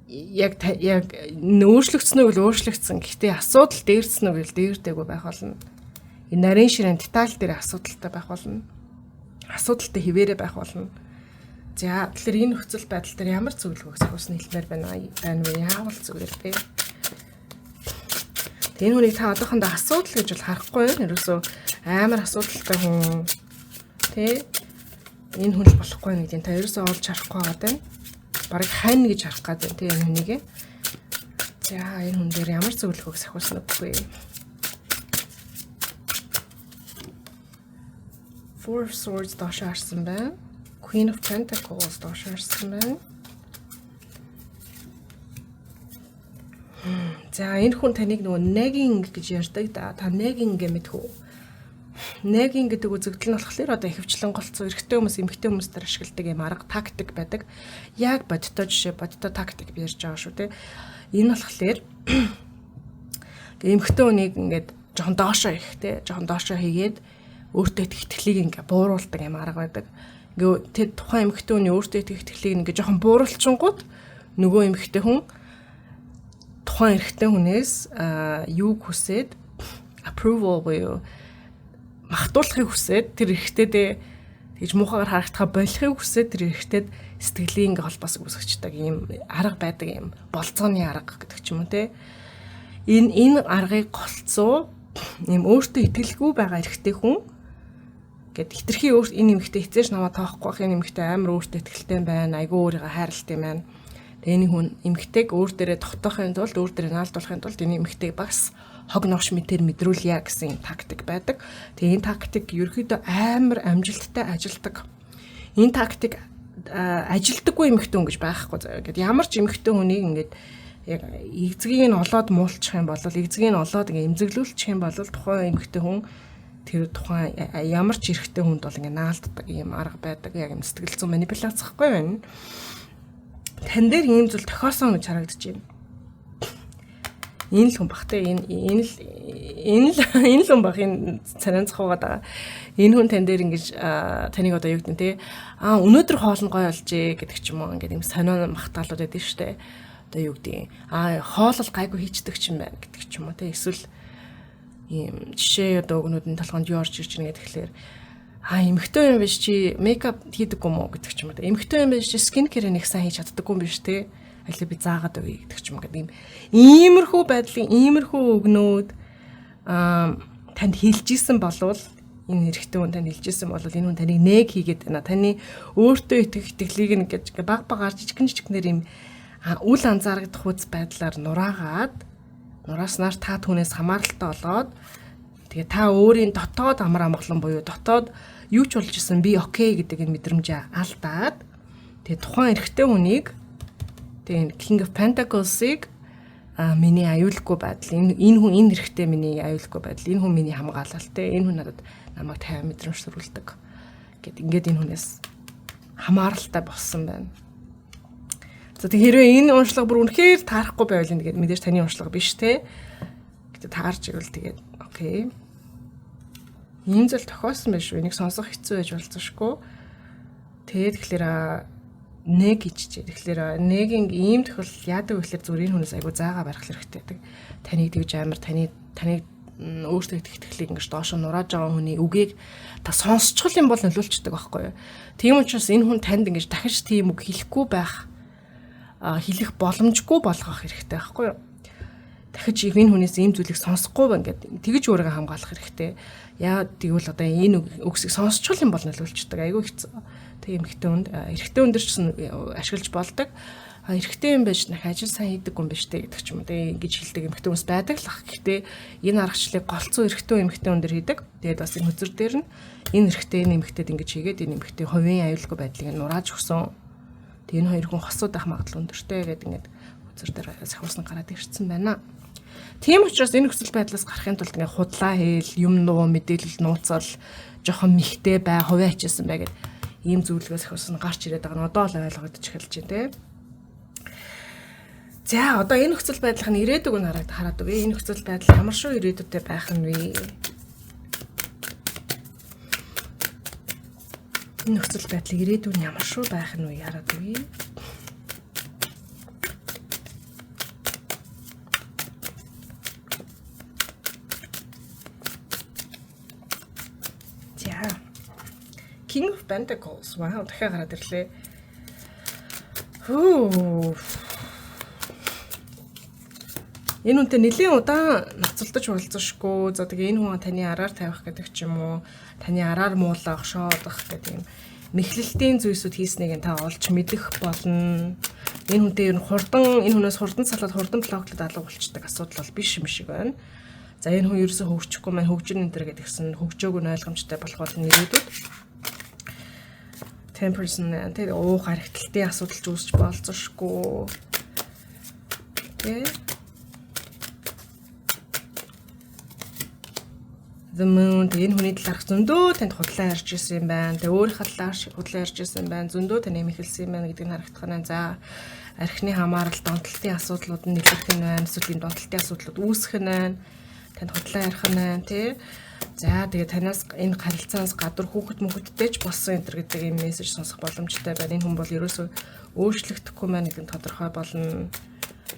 яг өөрчлөгдсөн үү гэвэл өөрчлөгдсөн. Гэхдээ асуудал дээрдсэн үү гэвэл дээрдээгүй байх болно. Энэ нарийн ширээн деталь дээр асуудалтай байх болно. Асуудалтай хിവэрэ байх болно. За тэгэхээр энэ нөхцөл байдал дээр ямар зөвлөгөөг сахиусны хэлмээр байна вэ? Яавал зүгээр бэ? Энэ хүнийг та одоохондоо асуудал гэж бол харахгүй байна. Ерөөсөө амар асуудалтай хүн тэ энэ хүн л болохгүй нэг юм та ерөөсөө олж харахгүй байгаа даа. Бараг хань гэж харах гээд байна тэ энэ хүнийг. За энэ хүн дээр ямар зөвлөгөөг сахиусна үгүй. Four of Swords доош харсан байна. Queen of Pentacles доош харсан байна. За, энэ хүн таныг нөгөө nagging гэж ярьдаг да. Та nagging гэж мэдэх үү? Nagging гэдэг үзэгдэл нь болохоор одоо ихэвчлэн голцоо эрэгтэй хүмүүс эмэгтэй хүмүүс дээр ашигладаг юм арга тактик байдаг. Яг бодиттой жишээ, бодиттой тактик би ярьж байгаа шүү те. Энэ болохоор эмэгтэй хүнийг ингээд жоохон доошоо их те, жоохон доошоо хийгээд өөртөө итгэлийг ингээ бууруулдаг юм арга байдаг. Ингээ тэр тухайн эмэгтэй хүний өөртөө итгэлийг ингээ жоохон бууруулчингууд нөгөө эмэгтэй хүн тухайн эрэгтэй хүнээс юуг хүсээд, approval буюу махтуулахыг хүсээд, тэр эрэгтэйдээ тэгж муухайгаар харагдахаа болохыг хүсээд, тэр эрэгтэйд сэтгэлийн ингээ холбоос үүсгэждэг ийм арга байдаг, юм болцооны арга гэдэг ч юм уу те. Энэ аргыг голцоо ийм өөртөө итгэлгүй байгаа эрэгтэй хүн гэд хитрхи өөр энэ эмэгтэй хэзээ ч намайг тоохгүй байх, энэ эмэгтэй амар өөртөө итгэлтэй байна, айгүй өөрийгөө хайрладаг юм байна. Тэгээ энэ хүн эмэгтэйг өөр дээрээ тогтоохын тулд, өөр дээрээ наалдуулахын тулд энэ эмэгтэйг бас хог новш мэтэр мэдрүүлье гэсэн юм тактик байдаг. Тэгээ энэ тактик ерөөхдөө амар амжилттай ажилдаг. Энэ тактик ажилдаггүй эмэгтэй хүн гэж байхгүй заяа. Гэт ямар ч эмэгтэй хүнийг ингээд яг эзгийг нь олоод муулчих юм бол, эзгийг нь олоод ингээ эмзэглүүлчих юм бол тухайн эмэгтэй хүн тэр тухайн ямар ч эрэгтэй хүнд бол ингээ наалддаг юм арга байдаг. Яг юм сэтгэл зүйн манипуляц гэхгүй байна. Тан дээр ийм зүйл тохиосон гэж харагдаж байна. Энэ л хүн бах те, энэ энэ л энэ л энэ л хүн бах, энэ царайн цохоод байгаа. Энэ хүн тан дээр ингэж таныг одоо юу гэдэг нь те, аа, өнөөдөр хоол нь гоё болжээ гэдэг ч юм уу, ингээд юм сонио махтаалууд байдаг штэ. Одоо юу гэдэг, аа, хоолол гайгүй хийчдэг ч юм байна гэдэг ч юм уу те. Эсвэл ийм жишээ одоо өгнүүдийн толгойд юу орж ирж байна гэхээр, аа, эмэгтэй юм биш чи makeup хийдэггүй юм уу гэдэг ч юм уу. Эмэгтэй юм биш чи skin care нэг сайн хийж чаддаггүй юм биш те. Аль би заагаад өгье гэдэг ч юм гэдэг юм. Иймэрхүү байдлын иймэрхүү өгнүүд танд хэлж исэн болвол, энэ эрэгтэй хүн танд хэлж исэн бол энэ хүн таныг nag хийгээд байна. Таны өөртөө итгэх итгэлийг нь гэж баг багаар жижигэн жижигнэр юм үл анзаарагдах үз байдлаар нураагаад, нурааснаар та түүнээс хамааралтай болоод, тэгээ та өөрийн дотоод амар амгалан буюу дотоод юу ч болж исэн би okay гэдэг энэ мэдрэмжээ алдаад, тэгээ тухайн эрэгтэй хүнийг, тэгээ King of Pentacles-ыг миний аюулгүй байдал, энэ хүн, энэ эрэгтэй миний аюулгүй байдал, энэ хүн миний хамгаалалт те, энэ хүн надад намайг тайван мэдрэмж төрүүлдэг гэд ингээд энэ хүнээс хамааралтай болсон байна. За, тэг хэрвээ энэ уншлага бүр үнэхээр таарахгүй байвал энэ тэгээд мэдээж таны уншлага биш те. Гэтэ таарч ивэл тэгээд okay. Ийм зүйл тохиосон байх шүү. Энийг сонсох хэцүү байж болзошгүй. Тэгээд тэгэхээр nag хийчихээ. Тэгэхээр nagging ийм тохиолдол яадаг вэ гэхээр зүгээр энэ хүнээс айгу заагаа барих хэрэгтэй байдаг. Таныг тэгж амар таныг өөртөө итгэлийг ингэж доошо нурааж байгаа хүний үгийг та сонсчхол юм бол нөлөөлчдөг байхгүй юу. Тийм учраас энэ хүн танд ингэж дахиж тийм үг хэлэхгүй байх, хэлэх боломжгүй болгох хэрэгтэй байхгүй юу? Дахиж энэ хүнээс ийм зүйлийг сонсохгүй байна гэдэг тэгж өөрийгөө хамгаалах хэрэгтэй. Яа тэгвэл одоо энэ үгсийг сонсчхол юм бол нөлөөлчдөг. Айгүй хэцүү. Тэг эмэгтэй хүнд, эрэгтэй хүн дээр ч гэсэн ашиглаж болдог. А эрэгтэй юм байж нах ажил сайн хийдэг юм биш үү гэдэг ч юм уу. Тэг ингэж хэлдэг эмэгтэй хүмүүс байдаг л ах. Гэхдээ энэ аргачлалыг голцоо эрэгтэй, эмэгтэй хүн дээр хийдэг. Тэгээд бас энэ хөзөр дээр нь энэ эрэгтэй энэ эмэгтэйд ингэж хийгээд энэ эмэгтэй хувийн аюулгүй байдлыг нурааж өгсөн. Тэгээ энэ хоёр хүн хосууд байх магадлал өндөртэй гэдэг ингээд хөзөр дээр сахиулсан гараад ирсэн байна. Тийм учраас энэ нөхцөл байдлаас гарахын тулд ингээд худлаа хээл, юм нуу, мэдээлэл нууцал, жоохон михтэй бай, хувиа хичээсэн бай гэд ийм зөвлөгөө сахиулсан гарч ирээд байгаа нь одоо л ойлгогдож эхэлж байна те. За, одоо энэ нөхцөл байдлын ирээдүг нь хараад өгье. Энэ нөхцөл байдал ямар шүү ирээдүйтэй байх нь вэ? Энэ нөхцөл байдлыг ирээдүйн нь ямар шүү байх нь вэ? Хараад өгье. За. King of Pentacles. Вау, дахиад гараад ирлээ. Хүү. Энэ хүнтэй нэлийн удаан ноцолдож уулзашгүй. За, тэгээ энэ хүн таны араар тавих гэдэг ч юм уу, таны араар муулах, шоодох гэдэг юм мэхлэлтийн зүйлсүүд хийснийг нь та олж мэдэх болно. Энэ хүнтэй ер нь хурдан, энэ хүнээс хурдан салаад, хурдан block лоод алга болчдөг асуудал бол биш юм шиг байна. За, энэ хүн ерөөсөө хөгжихгүй маань хөгжин энэ төр гэдгсэн хөгжөөг нь ойлгомжтой болох болно ирээдүйд. Temperance тэр уух архиталтын асуудал ч үүсч болзошгүй. Тэ. The Moon энэ хүний талаарх зөндөө танд худлаа ярьж ирсэн юм байна. Тэгээ өөрийнхөө талаар худлаа ярьж ирсэн юм байна. Зөндөө тань эмхэлсэн юм байна гэдгийг нь харагдах нь. За, архины хамаарал донтолтын асуудлууд нь илэрх нь байна. Эсвэл энэ донтолтын асуудлууд үүсэх нь байна. Танд худлаа ярих нь байна, тий. За, тэгээ танаас энэ харилцаанаас гадуур хүүхэд мөхөдтэй ч болсон энэ төр гэдэг юм мессеж сонсох боломжтой байна. Энэ хүн бол ерөөсөө өөрчлөгдөхгүй маань гэдэг нь тодорхой болно.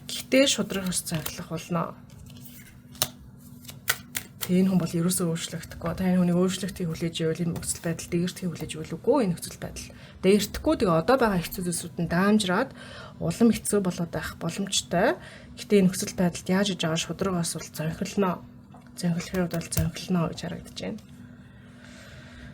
Гэхдээ шудраг ёс зохилох болно. Тэгээ энэ хүн бол ерөөсөө өөрчлөгдөхгүй. Та энэ хүнийг өөрчлөлтийг хүлээж ивэл энэ нөхцөл байдал дээрдэхийг хүлээж ивэл үгүй, энэ нөхцөл байдал дээрдэхгүй. Тэгээ одоо байгаа хэцүү зүйлсүүд нь даамжраад улам хэцүү болоод байх боломжтой. Гэтэ энэ нөхцөл байдалд яаж иж байгаа шудрагаас бол зонхилно. Зонхилохын хувьд бол зонхилно гэж харагдаж байна.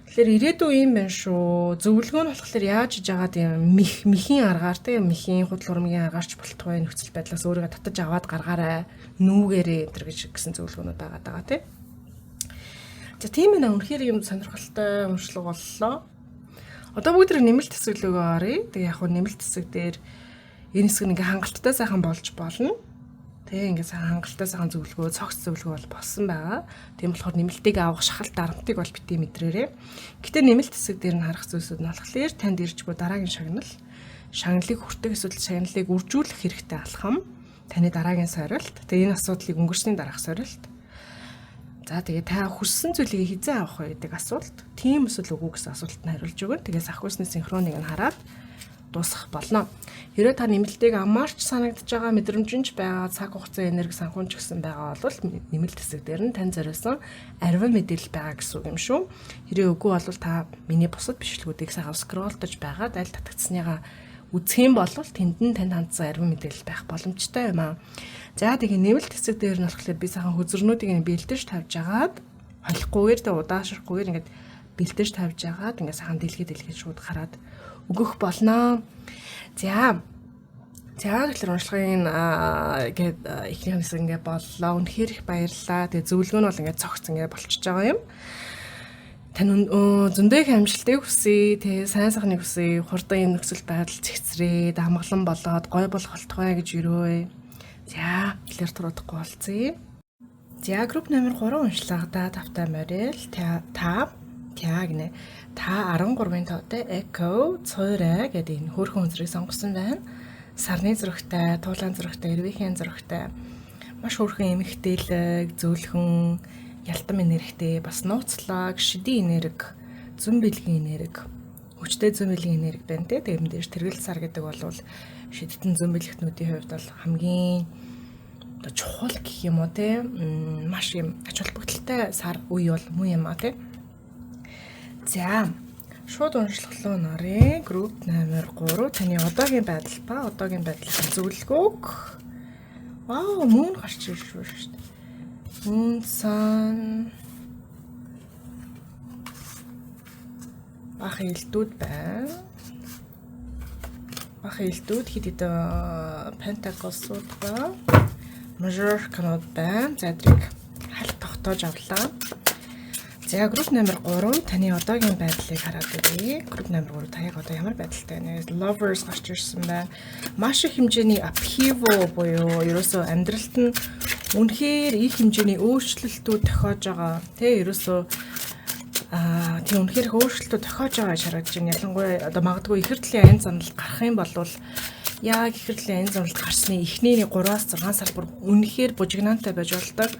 Тэгэхээр ирээдүй юм байна шүү. Зөвлөгөө нь болохоор яаж иж байгаад юм мих михийн аргаар, тийм, михийн худал хурмгийн аргаарч болтугай нөхцөл байдлаас өөрийгөө татаж аваад гаргаарай. Нүүгээрээ энэ төр гэж гэсэн зөвлөгөөнүүд байгаа даа, тийм. За, тийм ээ, үнэхээр юм сонирхолтой уншлага боллоо. Одоо бүгд нэмэлт хэсэг лүүгээ оръё. Тэгээ яг хөө нэмэлт хэсэг дээр энэ хэсэг нь ингээ хангалттай сайхан болж болно. Тэ, ингээ сайхан хангалттай сайхан зөвлөгөө, цогц зөвлөгөө бол болсон байгаа. Тийм болохоор нэмэлтийг авах шахалт дарамтыг бол битгий мэдрээрээ. Гэтэ нэмэлт хэсэг дээр нь харах зүйлсүүд нь болохоор танд ирж буй дараагийн шагнал, шагналыг хүртэх эсвэл шагналыг үржүүлэх хэрэгтэй алхам, таны дараагийн сорилт, тэгээ энэ асуудлыг өнгөрсний дараах сорилт. За, тэгээ та хүссэн зүйлийг хизээ авах вэ гэдэг асуулт, тийм эсвэл үгүй гэсэн асуултанд хариулж өгнө. Тэгээ сахиусны синхроныг нь хараад дуусгах болно. Хэрвээ та нэмэлтийг амаарч санагдаж байгаа мэдрэмжинч байгаа, цаг хугацаа, энерги, санхүүн ч гэсэн байгаа бол нэмэлт хэсэг дээр нь тань зориулсан ариван мэдээлэл байгаа гэсэн үг юм шүү. Хэрвээ үгүй бол та миний бусад бичлэгүүдийг сайхан scroll дож байгаад аль татагдсаныгаа үзэх юм бол тэнд нь танд хандсан ариван мэдээлэл байх боломжтой юм аа. За, тэгээ нэмэлт хэсэг дээр нь болохоор би сайхан хөзөрнүүдийг нь бэлдэж тавьж агаад холихгүйгээр тэ удаашрахгүйгээр ингээд бэлдэж тавьж агаад ингээд сайхан дэлхий дэлхий шууд хараад өгөх болно. За. За, тэгэхээр уншлагын гээд эхнийх хэсэг ингээд боллоо. Үнэхээр их баярлалаа. Тэгээ зөвлөгөө нь бол ингээд цогц ингээд болчихж байгаа юм. Тань зөндөө их амжилтыг хүсье. Тэгээ сайн сайхныг хүсье. Хурдан энэ нөхцөл байдал цэгцрээд амгалан болоод гой болох болтугай гэж өрөөе. За, тэгэхээр туруудахгүй болцъё. За, групп номер 3 уншлагада тавтай морил та та гинэ. Та 13-ын тоотой Echo цуурай гэдэг энэ хөөрхөн хүнзрийг сонгосон байна. Сарны зурагтай, туулаан зурагтай, эрвээхэн зурагтай маш хөөрхөн эмэгтэйлэг, зөөлхөн, ялтам энергитэй, бас нууцлаг, шидийн энерги, зүүн бэлгийн энерги, хүчтэй зүүн бэлгийн энерги байна те. Тэгээ мэдээж тэргэл сар гэдэг бол шидтэн зүүн бэлгтнүүдийн хувьд бол хамгийн одоо чухал гэх юм уу те, маш юм ач холбогдолтой сар үе бол муу юм а те. За, шууд уншлах руу оръё. Групп номер 3, таны одоогийн байдал ба одоогийн байдлын зөвлөгөөг. Вау, мөн гарч ирж шүү дээ. Moon, Sun, бах элдүүд байна. Бах элдүүд, хэд хэдэн Pentacles-ууд ба Major Arcana-ууд байна. За, эдрийг хальт тогтоож авлаа. За, групп номер 3, таны одоогийн байдлыг хараад үзье. Групп номер 3, та яг одоо ямар байдалтай байна вэ? Lovers гарч ирсэн байна. Маш их хэмжээний upheaval буюу ерөөсөө амьдралд нь үнэхээр их хэмжээний өөрчлөлтүүд тохиож байгаа. Тэ, ерөөсөө тийм, үнэхээр их өөрчлөлтүүд тохиож байгаа гэж харагдаж байна. Ялангуяа одоо магадгүй ихэр дэлхийн аян замналд гарах юм бол яг ихэр дэлхийн аян замналд гарсны эхний 3-аас 6 сар бүр үнэхээр бужигнаантай байж болдог,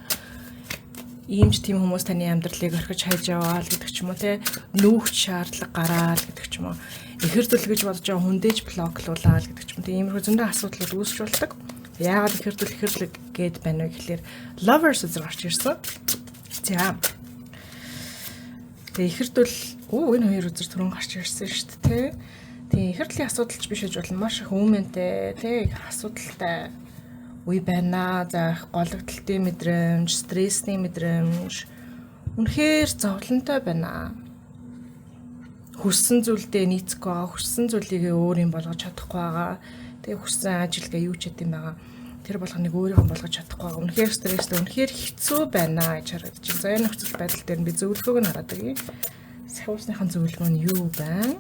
ийм ч тийм хүмүүс таны амьдралыг орхиж хайж яваал гэдэг ч юм уу, те, нүүхч шаардлага гараал гэдэг ч юм уу, ихэр зүйл гэж бодож байгаа хүндээж block луулаад гэдэг ч юм, те, иймэрхүү зөндөө асуудлууд үүсч болдог. Яагаад ихэр зүйл ихэр зүйл гээд байна вэ гэхлээр lovers үзэр гарч ирсэн. За, тэгээ ихэр зүйл, өө, энэ хоёр үзэр түрүүн гарч ирсэн шүү дээ, те. Тэгээ ихэр төрлийн асуудалч биш гэж болно, маш их үүмэнтэй, те, их асуудалтай үе байна. За, их гологдолтын мэдрэмж, стрессний мэдрэмж, үнэхээр зовлонтой байна. Хүссэн зүйлдээ нийцэхгүй байгаа, хүссэн зүйлийг өөр юм болгож чадахгүй байгаа. Тэгээ хүссэн ажил гээ юу ч гэдэм байгаа. Тэр болгоныг өөрийнхөө болгож чадахгүй байгаа. Үнэхээр стресстэй, үнэхээр хэцүү байна гэж харагдаж байна. За, энэ нөхцөл байдал дээр нь би зөвлөгөөг нь хараад өгье. Сахиусныхан зөвлөгөө нь юу байна?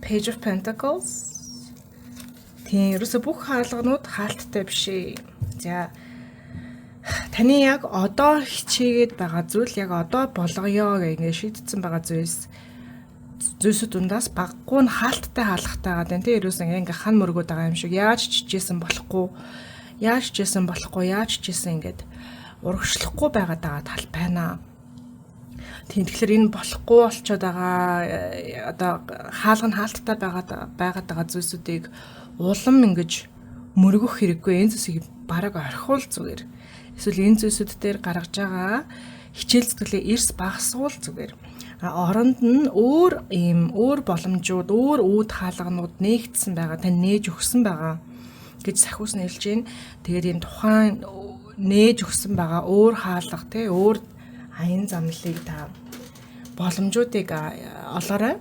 Page of Pentacles. Тийм, ерөөсө бүх хаалганууд хаалттай биш ээ. За, таны яг одоо хичээгээд байгаа зүйл, яг одоо болгоё гэх ингээд шийдсэн байгаа зүйлсүүд дундаас баггүй нь хаалттай хаалгатай байгаа даа, тийм. Ерөөс ингээ хан мөргөөд байгаа юм шиг, яаж ч хичээсэн болохгүй, яаж ч хичээсэн болохгүй, яаж ч хичээсэн ингээд урагшлахгүй байгаад байгаа тал байна. Тийм, тэгэхээр энэ болохгүй болчоод байгаа одоо хаалга нь хаалттай байгаад байгаа зүйлсүүдийг улам ингэж мөргөх хэрэггүй, энэ зүйлсийг бараг орхиул зүгээр. Эсвэл энэ зүйлсүүд дээр гаргаж байгаа хичээл зүтгэлээ эрс багасгуул зүгээр. А оронд нь өөр ийм өөр боломжууд, өөр үүд хаалганууд нээгдсэн байгаа, тань нээж өгсөн байгаа гэж сахиус нэрлж байна. Тэгээд энэ тухайн нээж өгсөн байгаа өөр хаалга, те, өөр аян замлыг, та боломжуудыг олоорой.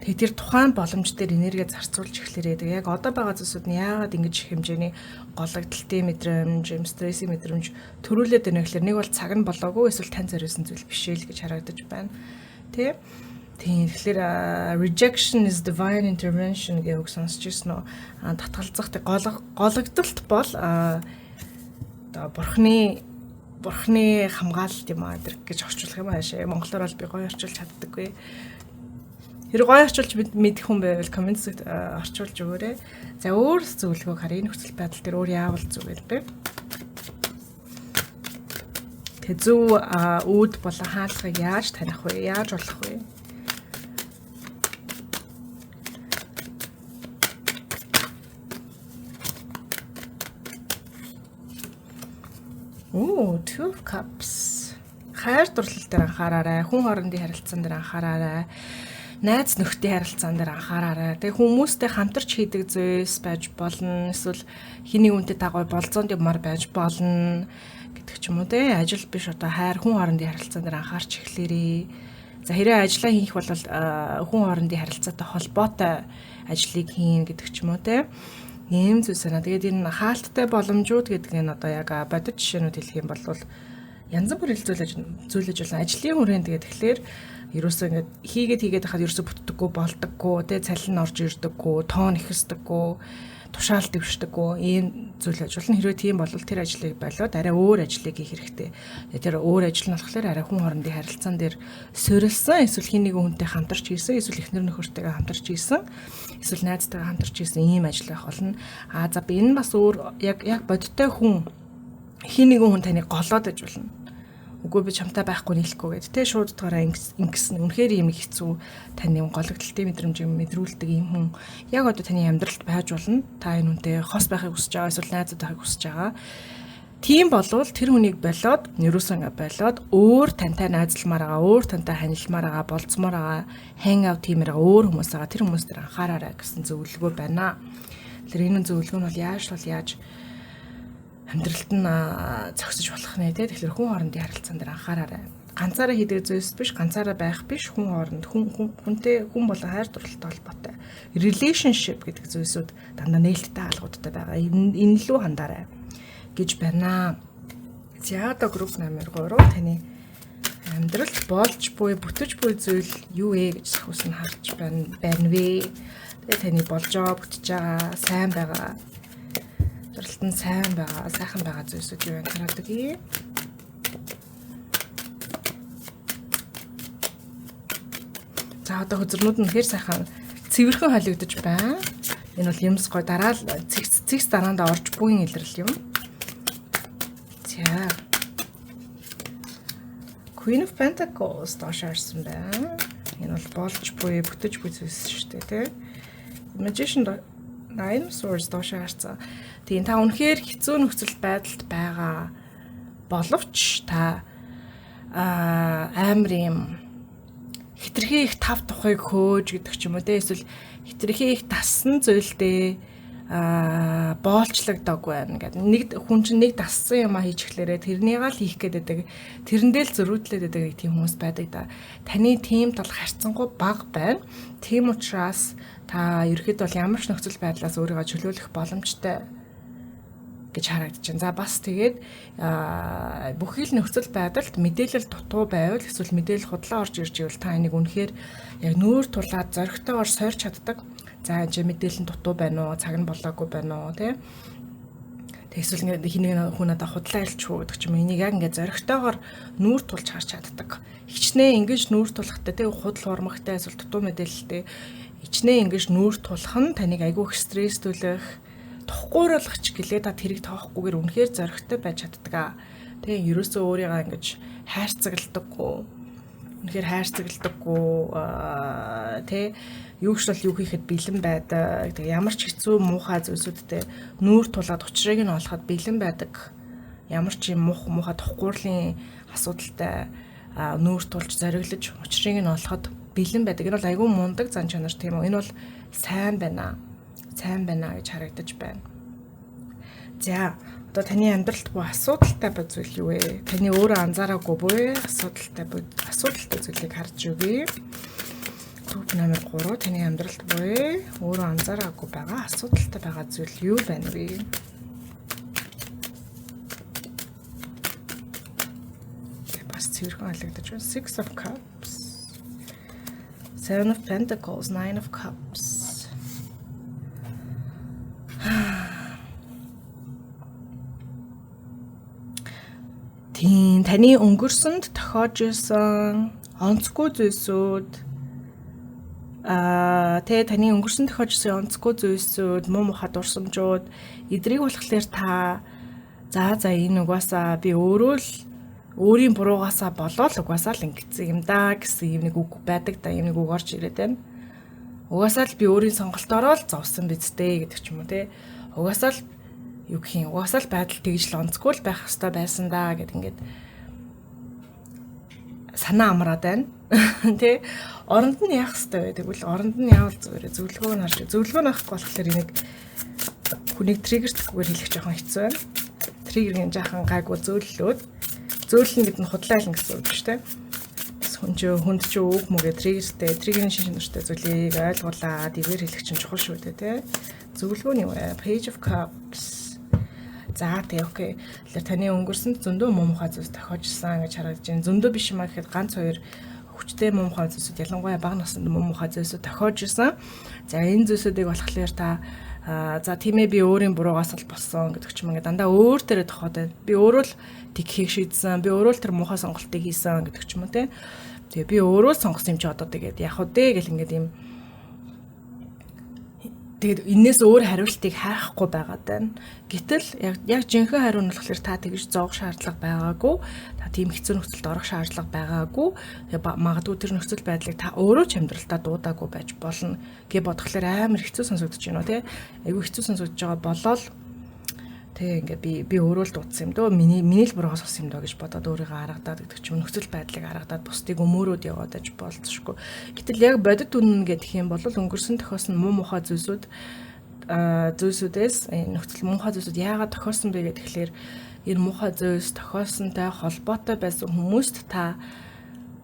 Тэгээд тэр тухайн боломж дээр энерги зарцуулж эхлээрэй. Тэгээ яг одоо байгаа зүйлсүүд нь яагаад ингэж их хэмжээний гологдолтын мэдрэмж, юм стрессийн мэдрэмж төрүүлээд байна гэхээр нэг бол цаг нь болоогүй, эсвэл тань зориулсан зүйл биш ээ л гэж харагдаж байна. Тэ? Тийм, тэгэхээр rejection is divine intervention гэх үг сонсч ирсэн үү? Татгалзах гологдолт бол одоо бурхны хамгаалалт юм аа гэж орчуулах юм аашаа. Монголоор бол би гоё орчуулж чаддаггүй. Тэр гоё орчуулж мэдэх хүн байвал comment орчуулж өгөөрэй. За, өөр зөвлөгөөг харъя. Нөхцөл байдал дээр өөр яавал зүгээр бэ? Тэг зөв үүд болон хаалгыг яаж таних вэ? Яаж олох вэ? Оо, Two of Cups. Хайр дурлал дээр анхаараарай. Хүн хоорондын харилцаан дээр анхаараарай, найз нөхдийн харилцаан дээр анхаараарай. Тэгээ хүмүүстэй хамтарч хийдэг зүйлс байж болно. Эсвэл хиний үнтэй та гой болзоонд юмар байж болно гэдэг ч юм уу, те. Ажил биш, одоо хайр, хүн хоорондын харилцаан дээр анхаарч эхлээрэй. За, хэрэг ажиллаа хийх бол хүн хоорондын харилцаатай холбоотой ажлыг хийн гэдэг ч юм уу, те. Ийм зүйлс байна. Тэгээд энэ хаалттай боломжууд гэдэг нь одоо яг бодит жишээнүүд хэлэх юм бол янз бүрийн зүйлэж болно. Ажлын хүрээнд, тэгээд тэгэхээр ерөөсөө ингээд хийгээд хийгээд хахад ерөөсөө бүтдэггүй, болдоггүй, тэ, цалин орж ирдэггүй, тоон ихэсдэггүй, тушаал дэвшдэггүй ийм зүйл байж болно. Хэрвээ тийм бол тэр ажлыг болиод арай өөр ажлыг хийх хэрэгтэй. Тэр өөр ажил нь болохоор арай хүн хоорондын харилцаан дээр суурилсан, эсвэл хин нэгэн хүнтэй хамтарч хийсэн, эсвэл эхнэр нөхөртэйгээ хамтарч хийсэн, эсвэл найзтайгаа хамтарч хийсэн ийм ажил байх болно. А за, би энэ бас өөр яг бодиттой хүн, хин нэгэн хүн таныг голоод аж болно, үгүй би чамтай байхгүй нийлэхгүй гэд, тэ, шууд дутгаараа ингэсэн, үнэхээр юм хэцүү, таны гологдолтын мэдрэмжийг мэдрүүлдэг юм хүн яг одоо таны амьдралд байж болно. Та энэ хүнтэй хос байхыг хүсэж байгаа, эсвэл найзууд байхыг хүсэж байгаа. Тийм болвол тэр хүнийг болоод, ерөөсөө ингээ болоод өөр тантай найзалмаар байгаа, өөр тантай ханилмаар байгаа, болцмоор байгаа, hang out хиймээр байгаа өөр хүмүүс байгаа. Тэр хүмүүс дээр анхаараарай гэсэн зөвлөгөө байна. Тэр энэ зөвлөгөө нь бол яаж бол яаж амьдралд нь зохицож болох нэ, те. Тэгэхээр хүн хоорондын харилцаан дээр анхаараарай. Ганцаараа хийдэг зүйлс биш, ганцаараа байх биш, хүн хооронд, хүн хүнтэй, хүн болон хайр дурлалтай холбоотой. Relationship гэдэг зүйлсүүд дандаа нээлттэй хаалгуудтай байгаа. Энэ лүү хандаарай гэж байна. За, одоо group номер 3, таны амьдралд болж буй, бүтэж буй зүйл юу вэ гэж сахиус нь харж байна вэ? Тэгээ таны болж байгаа, бүтэж байгаа, сайн байгаа, амьдралд нь сайн байгаа, сайхан байгаа зүйлсүүд юу вэ хараад өгье. За, одоо хөзөрнүүд нь хэр сайхан цэвэрхэн холигдож байна. Энэ бол юмс гой дараа л цэгц цэгц дараандаа орж буйн илрэл юм. За. Queen of Pentacles доош харсан байна. Энэ бол болж буй, бүтэж буй зүйлс шүү дээ, тий. Magician, Nine of Swords доош харсан. Тийм, та үнэхээр хэцүү нөхцөл байдалд байгаа боловч та амар юм хитрхи их тав тухыг хөөж гэдэг ч юм уу, те, эсвэл хитрхи их дассан зүйлдээ боолчлогдог байна гэдэг. Нэг хүн чинь нэг дассан юм а хийж эхлээрээ тэрнийг л хийх гээд байдаг. Тэрэндээ л зөрүүдлээд байдаг нэг тийм хүмүүс байдаг да. Таны тийм тал харьцангуй бага байна. Тийм учраас та ерөөхдөө бол ямар ч нөхцөл байдлаас өөрийгөө чөлөөлөх боломжтой. гэж харагдаж байна. За бас тэгээд бүхий л нөхцөл байдалд мэдээлэл дутуу байвал эсвэл мэдээлэл худлаа орж ирж ивэл та энийг үнэхээр яг нүүр тулаад зоригтойгоор сойрч чаддаг. За энэ чинь мэдээлэл нь дутуу байна уу, цаг нь болоогүй байна уу, тий? Эсвэл ингээд хин нэг хүн надад худлаа хэлчих үү гэдэг ч юм уу. Энийг яг ингээд зоригтойгоор нүүр тулж харж чаддаг. Хичнээн ингэж нүүр тулахтай тий худал хурмагтай эсвэл дутуу мэдээлэлтэй хичнээн ингэж нүүр тулах нь таныг айгүй их стресстүүлэх, тухгүй ч гэлээ та тэрийг тоохгүйгээр үнэхээр зоригтой байж чаддаг аа. Тэ ерөөсөө өөрийгөө ингэж хайрцагладаггүй. Үнэхээр хайрцагладаггүй тэ юу ч бол юу хийхэд бэлэн байдаг. Тэгээ ямар ч хэцүү муухай зүйлсүүдтэй нүүр тулаад учрыг нь олоход бэлэн байдаг. Ямар ч юм муухай тухгуурлын асуудалтай нүүр тулж зориглож учрыг нь олоход бэлэн байдаг. Энэ бол айгүй мундаг зан чанар тийм үү? Энэ бол сайн байна. Сайн байна гэж харагдаж байна. За одоо таны амьдралд буй асуудалтай буй зүйл юу вэ? Таны өөрөө анзаараагүй буй асуудалтай буй асуудалтай зүйлийг харж өгье. Төв номер 3 таны амьдралд буй өөрөө анзаараагүй байгаа асуудалтай байгаа зүйл юу байна вэ? Бас цэвэрхэн алагдаж байна. Six of Cups, Seven of Pentacles, Nine of Cups. Тийм, таны өнгөрсөнд тохиож исэн онцгүй зүйлсүүд тэ таны өнгөрсөн тохиож исэн онцгүй зүйлсүүд, муу мухай дурсамжууд эдрийг болохоор та за энэ угаасаа би өөрөө л өөрийн буруугаасаа болоод угаасаа л ингэсэн юм да гэсэн юм нэг үг байдаг да, юм нэг үг орж ирээд байна. Угаасаа л би өөрийн сонголтоороо л зовсон биз дээ гэдэг ч юм уу те. Угаасаа л юу гэх юм, угаасаа л байдал тэгж л онцгүй л байх хэвээр байсан да гэд ингээд санаа амраад байна. Тэ оронд нь яах хэвээр вэ? Тэгвэл оронд нь яавал зүгээр зөвлөгөөг нь харж зөвлөгөө нь авахгүй болохоор энийг хүнийг триггертэхгүйгээр хэлэх жоохон хэцүү байна. Триггерийн жаахан гайгүй зөөллөөд зөөлнө гэдэг нь худлаа хэлнэ гэсэн үг шүү дээ. Хүн чи үг мүгээ триггертэй, триггерийн шин чанартай зүйлийг ойлгуулаад эвгээр хэлэх чинь чухал шүү дээ, тэ. Зөвлөгөө нь юу вэ? Page of Cups. За тий окей. Тэгэхээр таны өнгөрсөнд зөндөө муу мухай зүйлс тохиожсон гэж харагдаж байна. Зөндөө биш юм а гэхэд ганц хоёр хүчтэй муу мухай зүйлсүүд ялангуяа бага наснд муу мухай зүйлсүүд тохиож исэн. За энэ зүйлсүүдийг болохоор та за тийм ээ би өөрийн буруугаас л болсон гэдэг ч юм ингээ дандаа өөр дээрээ тохиод байна. Би өөрөө л тэгхийг шийдсэн. Би өөрөө л тэр муухай сонголтыг хийсэн гэдэг ч юм уу те. Тэгээ би өөрөө л сонгосон юм чи одоо тэгээд яах вэ гэл ингээд юм. Тэгээд энээс өөр хариултыг хайхгүй байгаад байна. Гэтэл яг жинхэнэ хариу нь болохоор та тэгж зовох шаардлага байгаагүй. Та тийм хэцүү нөхцөлд орох шаардлага байгаагүй. Тэгээ магадгүй тэр нөхцөл байдлыг та өөрөө ч амьдралтаа дуудаагүй байж болно гэж бодохлоор амар хэцүү сонсогдож байна уу те. Айгүй хэцүү сонсогдож байгаа болол тэг ингээ би өөрөө л дуудсан юм дөө. Миний л буруугаас болсон юм дөө гэж бодоод өөрийгөө аргадаад гэдэг ч юм нөхцөл байдлыг аргадаад бусдыг өмөөрөөд яваад аж болцсошгүй. Гэтэл яг бодит үнэн гэдэг юм бол өнгөрсөн тохиосон муу мухай зүйлсүүд зүйлсүүдээс энэ нөхцөл муухай зүйлсүүд яагаад тохиосон бэ гэхээр энэ муухай зүйлс тохиосонтой холбоотой байсан хүмүүст та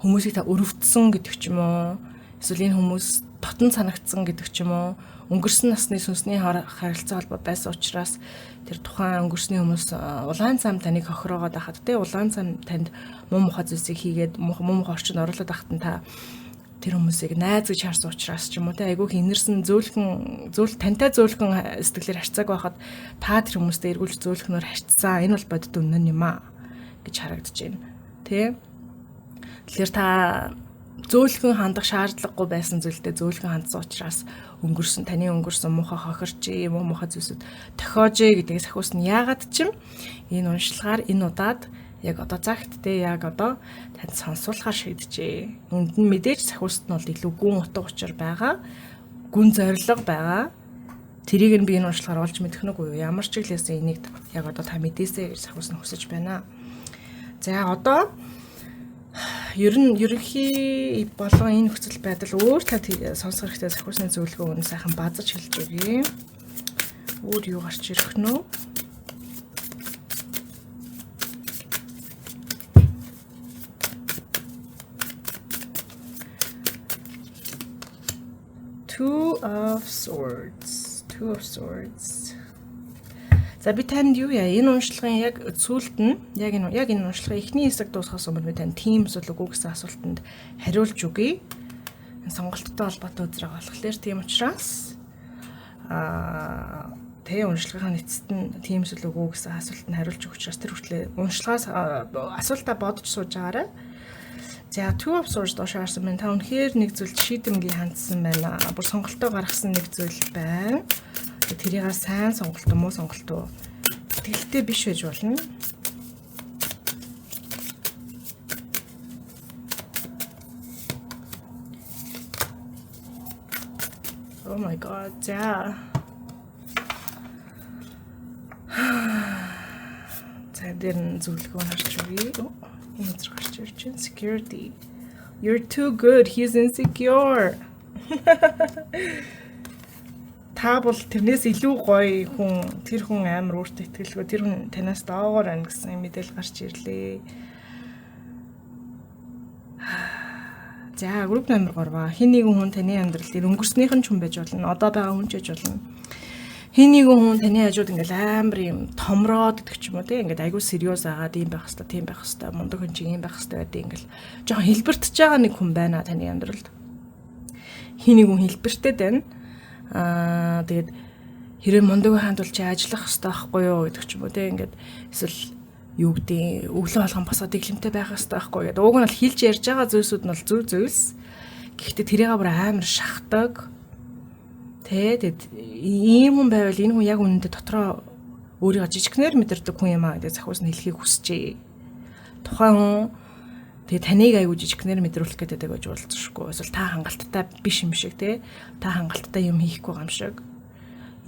хүмүүсийг та өрөвдсөн гэдэг ч юм уу эсвэл энэ хүмүүс дотн санагдсан гэдэг ч юм уу өнгөрсөн насны сүнсний харилцаа холбоо байсан учраас тэр тухайн өнгөрсний хүмүүс улаан зам таныг хохироогоод байхад те улаан зам танд муу мухай зүйлсийг хийгээд муу мухай орчинд оруулаад байхад нь та тэр хүмүүсийг найз гэж харсан учраас ч юм уу те айгүйх инэрсэн зөөлхөн зөөл тантай зөөлхөн сэтгэлээр харьцааг байхад та тэр хүмүүстэй эргүүлж зөөлхнөөр харьцсан. Энэ бол бодит үнэн юм а гэж харагдаж байна. Тэ. Тэгэхээр та зөөлхөн хандах шаардлагагүй байсан зүйлдээ зөөлхөн хандсан учраас өнгөрсөн таны өнгөрсөн муухай хохирчээ, муу мухай зүйлсүүд тохиожээ гэдгийг сахиус нь яагаад ч юм энэ уншлагаар энэ удаад яг одоо цагт те яг одоо танд сонсуулахар шийджээ. Энд нь мэдээж сахиуст нь бол илүү гүн утга учир байгаа, гүн зорилго байгаа. Тэрийг нь би энэ уншлагаар олж мэдэх нүг үү? Ямар ч иглээсэн энийг яг одоо та мэдээсэй гэж сахиус нь хүсэж байна. За одоо ер нь ерөнхий болгон энэ нөхцөл байдал өөр та сонсох хэрэгтэй сахиусны зөвлөгөө өгнө сайхан базаж хэлж өгье. Өөр юу гарч ирэх нь вэ? Two of Swords. Two of Swords. За, би танд юу яа? Энэ уншлагын яг сүүлд нь яг энэ уншлагын эхний хэсэг дуусахаас өмнө би танд тийм эсвэл үгүй гэсэн асуултанд хариулж өгье. Сонголттой холбоотой үзрэг болохоор тийм учраас тэ уншлагын эцэст нь тийм эсвэл үгүй гэсэн асуултанд хариулж өгөх учраас тэр хүртлээ уншлагаас асуултаа бодож сууж байгаарай. За, Two of Swords доош харсан байна. Та үнэхээр нэг зүйлд шийдэмгий хандсан байна. Бүр сонголтоо гаргасан нэг зүйл байна. Тэрийг сайн сонголт уу, муу сонголт уу? Итгэлтэй биш байж болно. Oh my God. За. За, дээр нь зөвлөгөө харж өгье. Энэ зэрэг гарч ирж байна. Security. You're too good. He's insecure. Та бол тэрнээс илүү гоё хүн, тэр хүн амар өөртөө итгэлгүй, тэр хүн танаас доогоор байна гэсэн мэдээлэл гарч ирлээ. За, групп номер 3. Хэн нэгэн хүн таны амьдрал дээр өнгөрснийх нь ч хүн байж болно. Одоо байгаа хүн ч байж болно. Хэн нэгэн хүн таны хажууд ингээл амар юм томроод гэдэг ч юм уу, тийм, ингээд айгүй serious агаад ийм байх хэвээр, тийм байх хэвээр, мундаг хүн чинь ийм байх хэвээр гэдэг, ингээл жоохон хэлбэртэж байгаа нэг хүн байна таны амьдралд. Хэн нэг хүн хэлбэртэй байна. Тэгээд хэрэг мундаг байхын тулд чи ажиллах хэвээр байхгүй юу гэдэг ч юм уу, тийм, ингээд эсвэл юу гэдэг, өглөө болгон босоод дэглэмтэй байх хэвээр байхгүй гэдэг. Уг нь бол хэлж ярьж байгаа зүйлсүүд нь бол зөв зүйлс. Гэхдээ тэрийг бүр амар шахдаг. Тэ, тэгэд ийм хүн байвал энэ хүн яг үнэндээ дотроо өөрийгөө жижигнэр мэдэрдэг хүн юм аа гэдэг захиус нь хэлхийг хүсжээ. Тухайн хүн тэгээ таныг аягүй жижигнэр мэдрүүлэх гэдэг гэж уулзшгүй. Эсвэл та хангалттай биш юм шиг, те. Та хангалттай юм хийхгүй юм шиг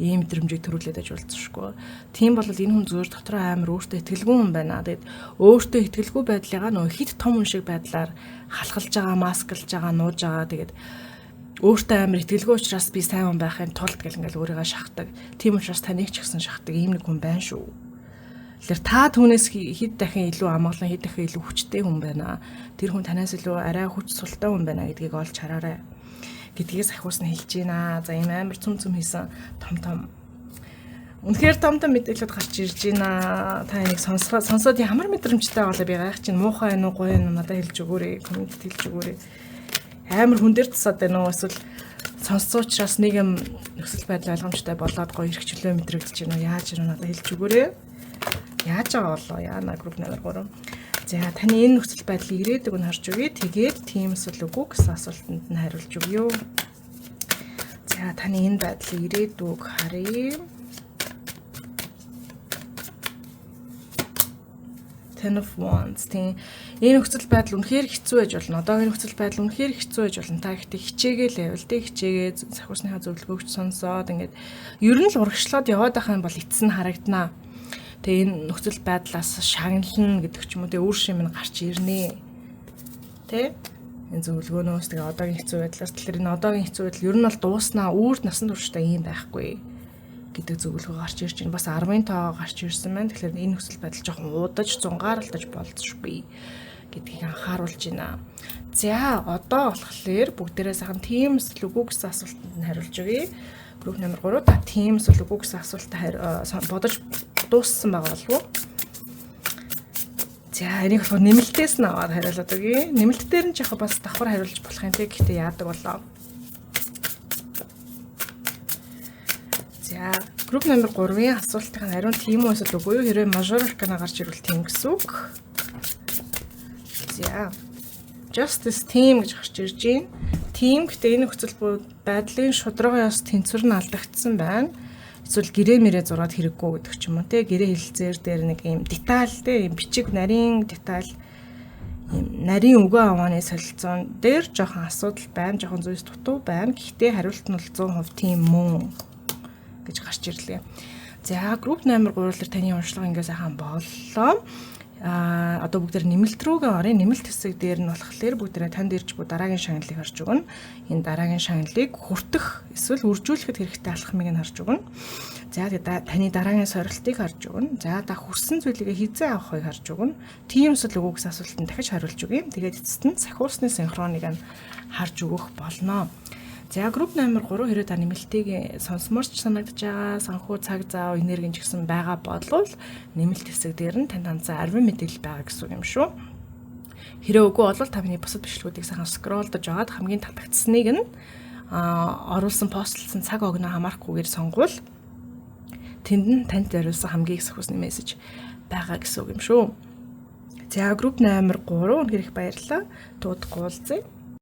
ийм мэдрэмжийг төрүүлээд аж уулзшгүй. Тийм бол энэ хүн зүгээр дотроо амар өөртөө итгэлгүй хүн байна. Тэгээд өөртөө итгэлгүй байдлыгаа нөө хит том хүн шиг байдлаар халахалж байгаа, масклж байгаа, нууж байгаа. Тэгээд өөртөө амар итгэлгүй учраас би сайн хүн байхын тулд гэл ингээл өөрийгөө шахдаг. Тийм учраас таныг ч гэсэн шахдаг ийм нэг хүн байна шүү. Тэгэхээр та түүнээс хэд дахин илүү амгалан, хэд дахин илүү хүчтэй хүн байна. Тэр хүн танаас илүү арай хүч султай хүн байна гэдгийг олж хараарай гэдгийг сахиус нь хэлж байна. За, ийм амар цүм цүм хийсэн том том, үнэхээр том том мэдээлэлд гарч ирж байна. Та энийг сонсоход сонсоод ямар мэдрэмжтэй болоо би гайх чинь, муухай байна уу, гоё байна уу, надад хэлж өгөөрэй. Comment хэлж өгөөрэй. Амар хүн дээр тусаад байна уу, эсвэл сонссон учраас нэг юм нөхцөл байдал ойлгомжтой болоод гоё эрх чөлөө мэдрэгдэж байна уу? Яаж юм, надад хэлж өгөөрэй. Яаж байгаа болоо? Яана, групп номер 3. За, таны энэ нөхцөл байдлыг ирээдүг нь харж өгье. Тэгээд тийм эсвэл үгүй гэсэн асуултанд нь хариулж өгье. За, таны энэ байдлыг ирээдүг харъя. Ten of Wands. Тийм. Энэ нөхцөл байдал үнэхээр хэцүү байж болно. Одоогийн нөхцөл байдал үнэхээр хэцүү байж болно. Та ихтэй хичээгээл байвал, тэ, хичээгээ сахиусныхаа зөвлөгөөгч сонсоод ингээд ер нь л урагшлаад яваад байх юм бол эцэс нь харагданаа. Тэгээ энэ нөхцөл байдлаас шагнална гэдэг ч юм уу, тэгээ үр шим нь гарч ирнэ. Тэ? Энэ зөвлөгөөнөөс, тэгээ одоогийн хэцүү байдлаас, тэгэхээр энэ одоогийн хэцүү байдал ер нь бол дууснаа, үүрд насан туршдаа ийм байхгүй гэдэг зөвлөгөө гарч ирж байна. Бас 10-ын тоо гарч ирсэн байна. Тэгэхээр энэ нөхцөл байдал жоохон уудаж, зунгаарлаж болзошгүй гэдгийг анхааруулж байна. За, одоо болохоор бүгдээрээ сайхан тийм эсвэл үгүй гэсэн асуултанд нь хариулж өгье. Групп номер 3, та тийм эсвэл үгүй гэсэн асуултанд бодож дууссан байгаа болов уу? За, энийг болохоор нэмэлтээс нь аваад хариулаад өгье. Нэмэлт дээр нь ч яг бас давхар хариулж болох юм те. Гэхдээ яадаг болоо. За, групп номер 3-ын асуултын хариу тийм үү эсвэл үгүй юу? Хэрвээ Major Arcana гарч ирвэл тийм гэсэн үг. За. Justice, тийм гэж гарч ирж байна. Тийм, гэхдээ энэ нөхцөл байдлын шударгын ёс тэнцвэр нь алдагдсан байна. Эсвэл гэрээ мэрээ зураад хэрэггүй гэдэг ч юм уу, те, гэрээ хэлэлцээр дээр нэг юм деталь, те, юм бичиг нарийн деталь, юм нарийн үгэн авааны солилцоон дээр жоохон асуудал байна, жоохон зүйлс дутуу байна. Гэхдээ хариулт нь бол 100% тийм мөн гэж гарч ирлээ. За, групп номер 3 дээр таны уншлага ингээ сайхан боллоо. Одоо бүгд нэмэлт рүүгээ оръё. Нэмэлт хэсэг дээр нь болохоор бүгдээ танд ирж буй дараагийн шагналыг харж өгнө. Энэ дараагийн шагналыг хүртэх эсвэл үржүүлэхэд хэрэгтэй алхмыг нь харж өгнө. За, тэгээ таны дараагийн сорилтыг харж өгнө. За, та хүрсэн зүйлийг хизээ авахыг харж өгнө. Тийм эсвэл үгүй гэсэн асуултанд дахиж хариулж өгье. Тэгээд эцэст нь сахиусны синхроныг нь харж өгөх болно. За, групп номер 3, хэрвээ та нэмэлтийг сонсомоор ч санагдаж байгаа, санхүү, цаг зав, энерги ч гэсэн байгаа болвол нэмэлт хэсэг дээр нь танд хандсан арвин мэдээлэл байгаа гэсэн үг юм шүү. Хэрвээ үгүй бол та миний бусад бичлэгүүдийг сайхан scroll дож байгаад хамгийн татагдсаныг нь оруулсан, post лсон цаг огноо хамаарахгүйгээр сонгуул тэнд нь танд зориулсан хамгийн их сөхөсний мессеж байгаа гэсэн үг юм шүү. За, групп номер 3, үнэхээр их баярлалаа. Туудахгүй уулзъя.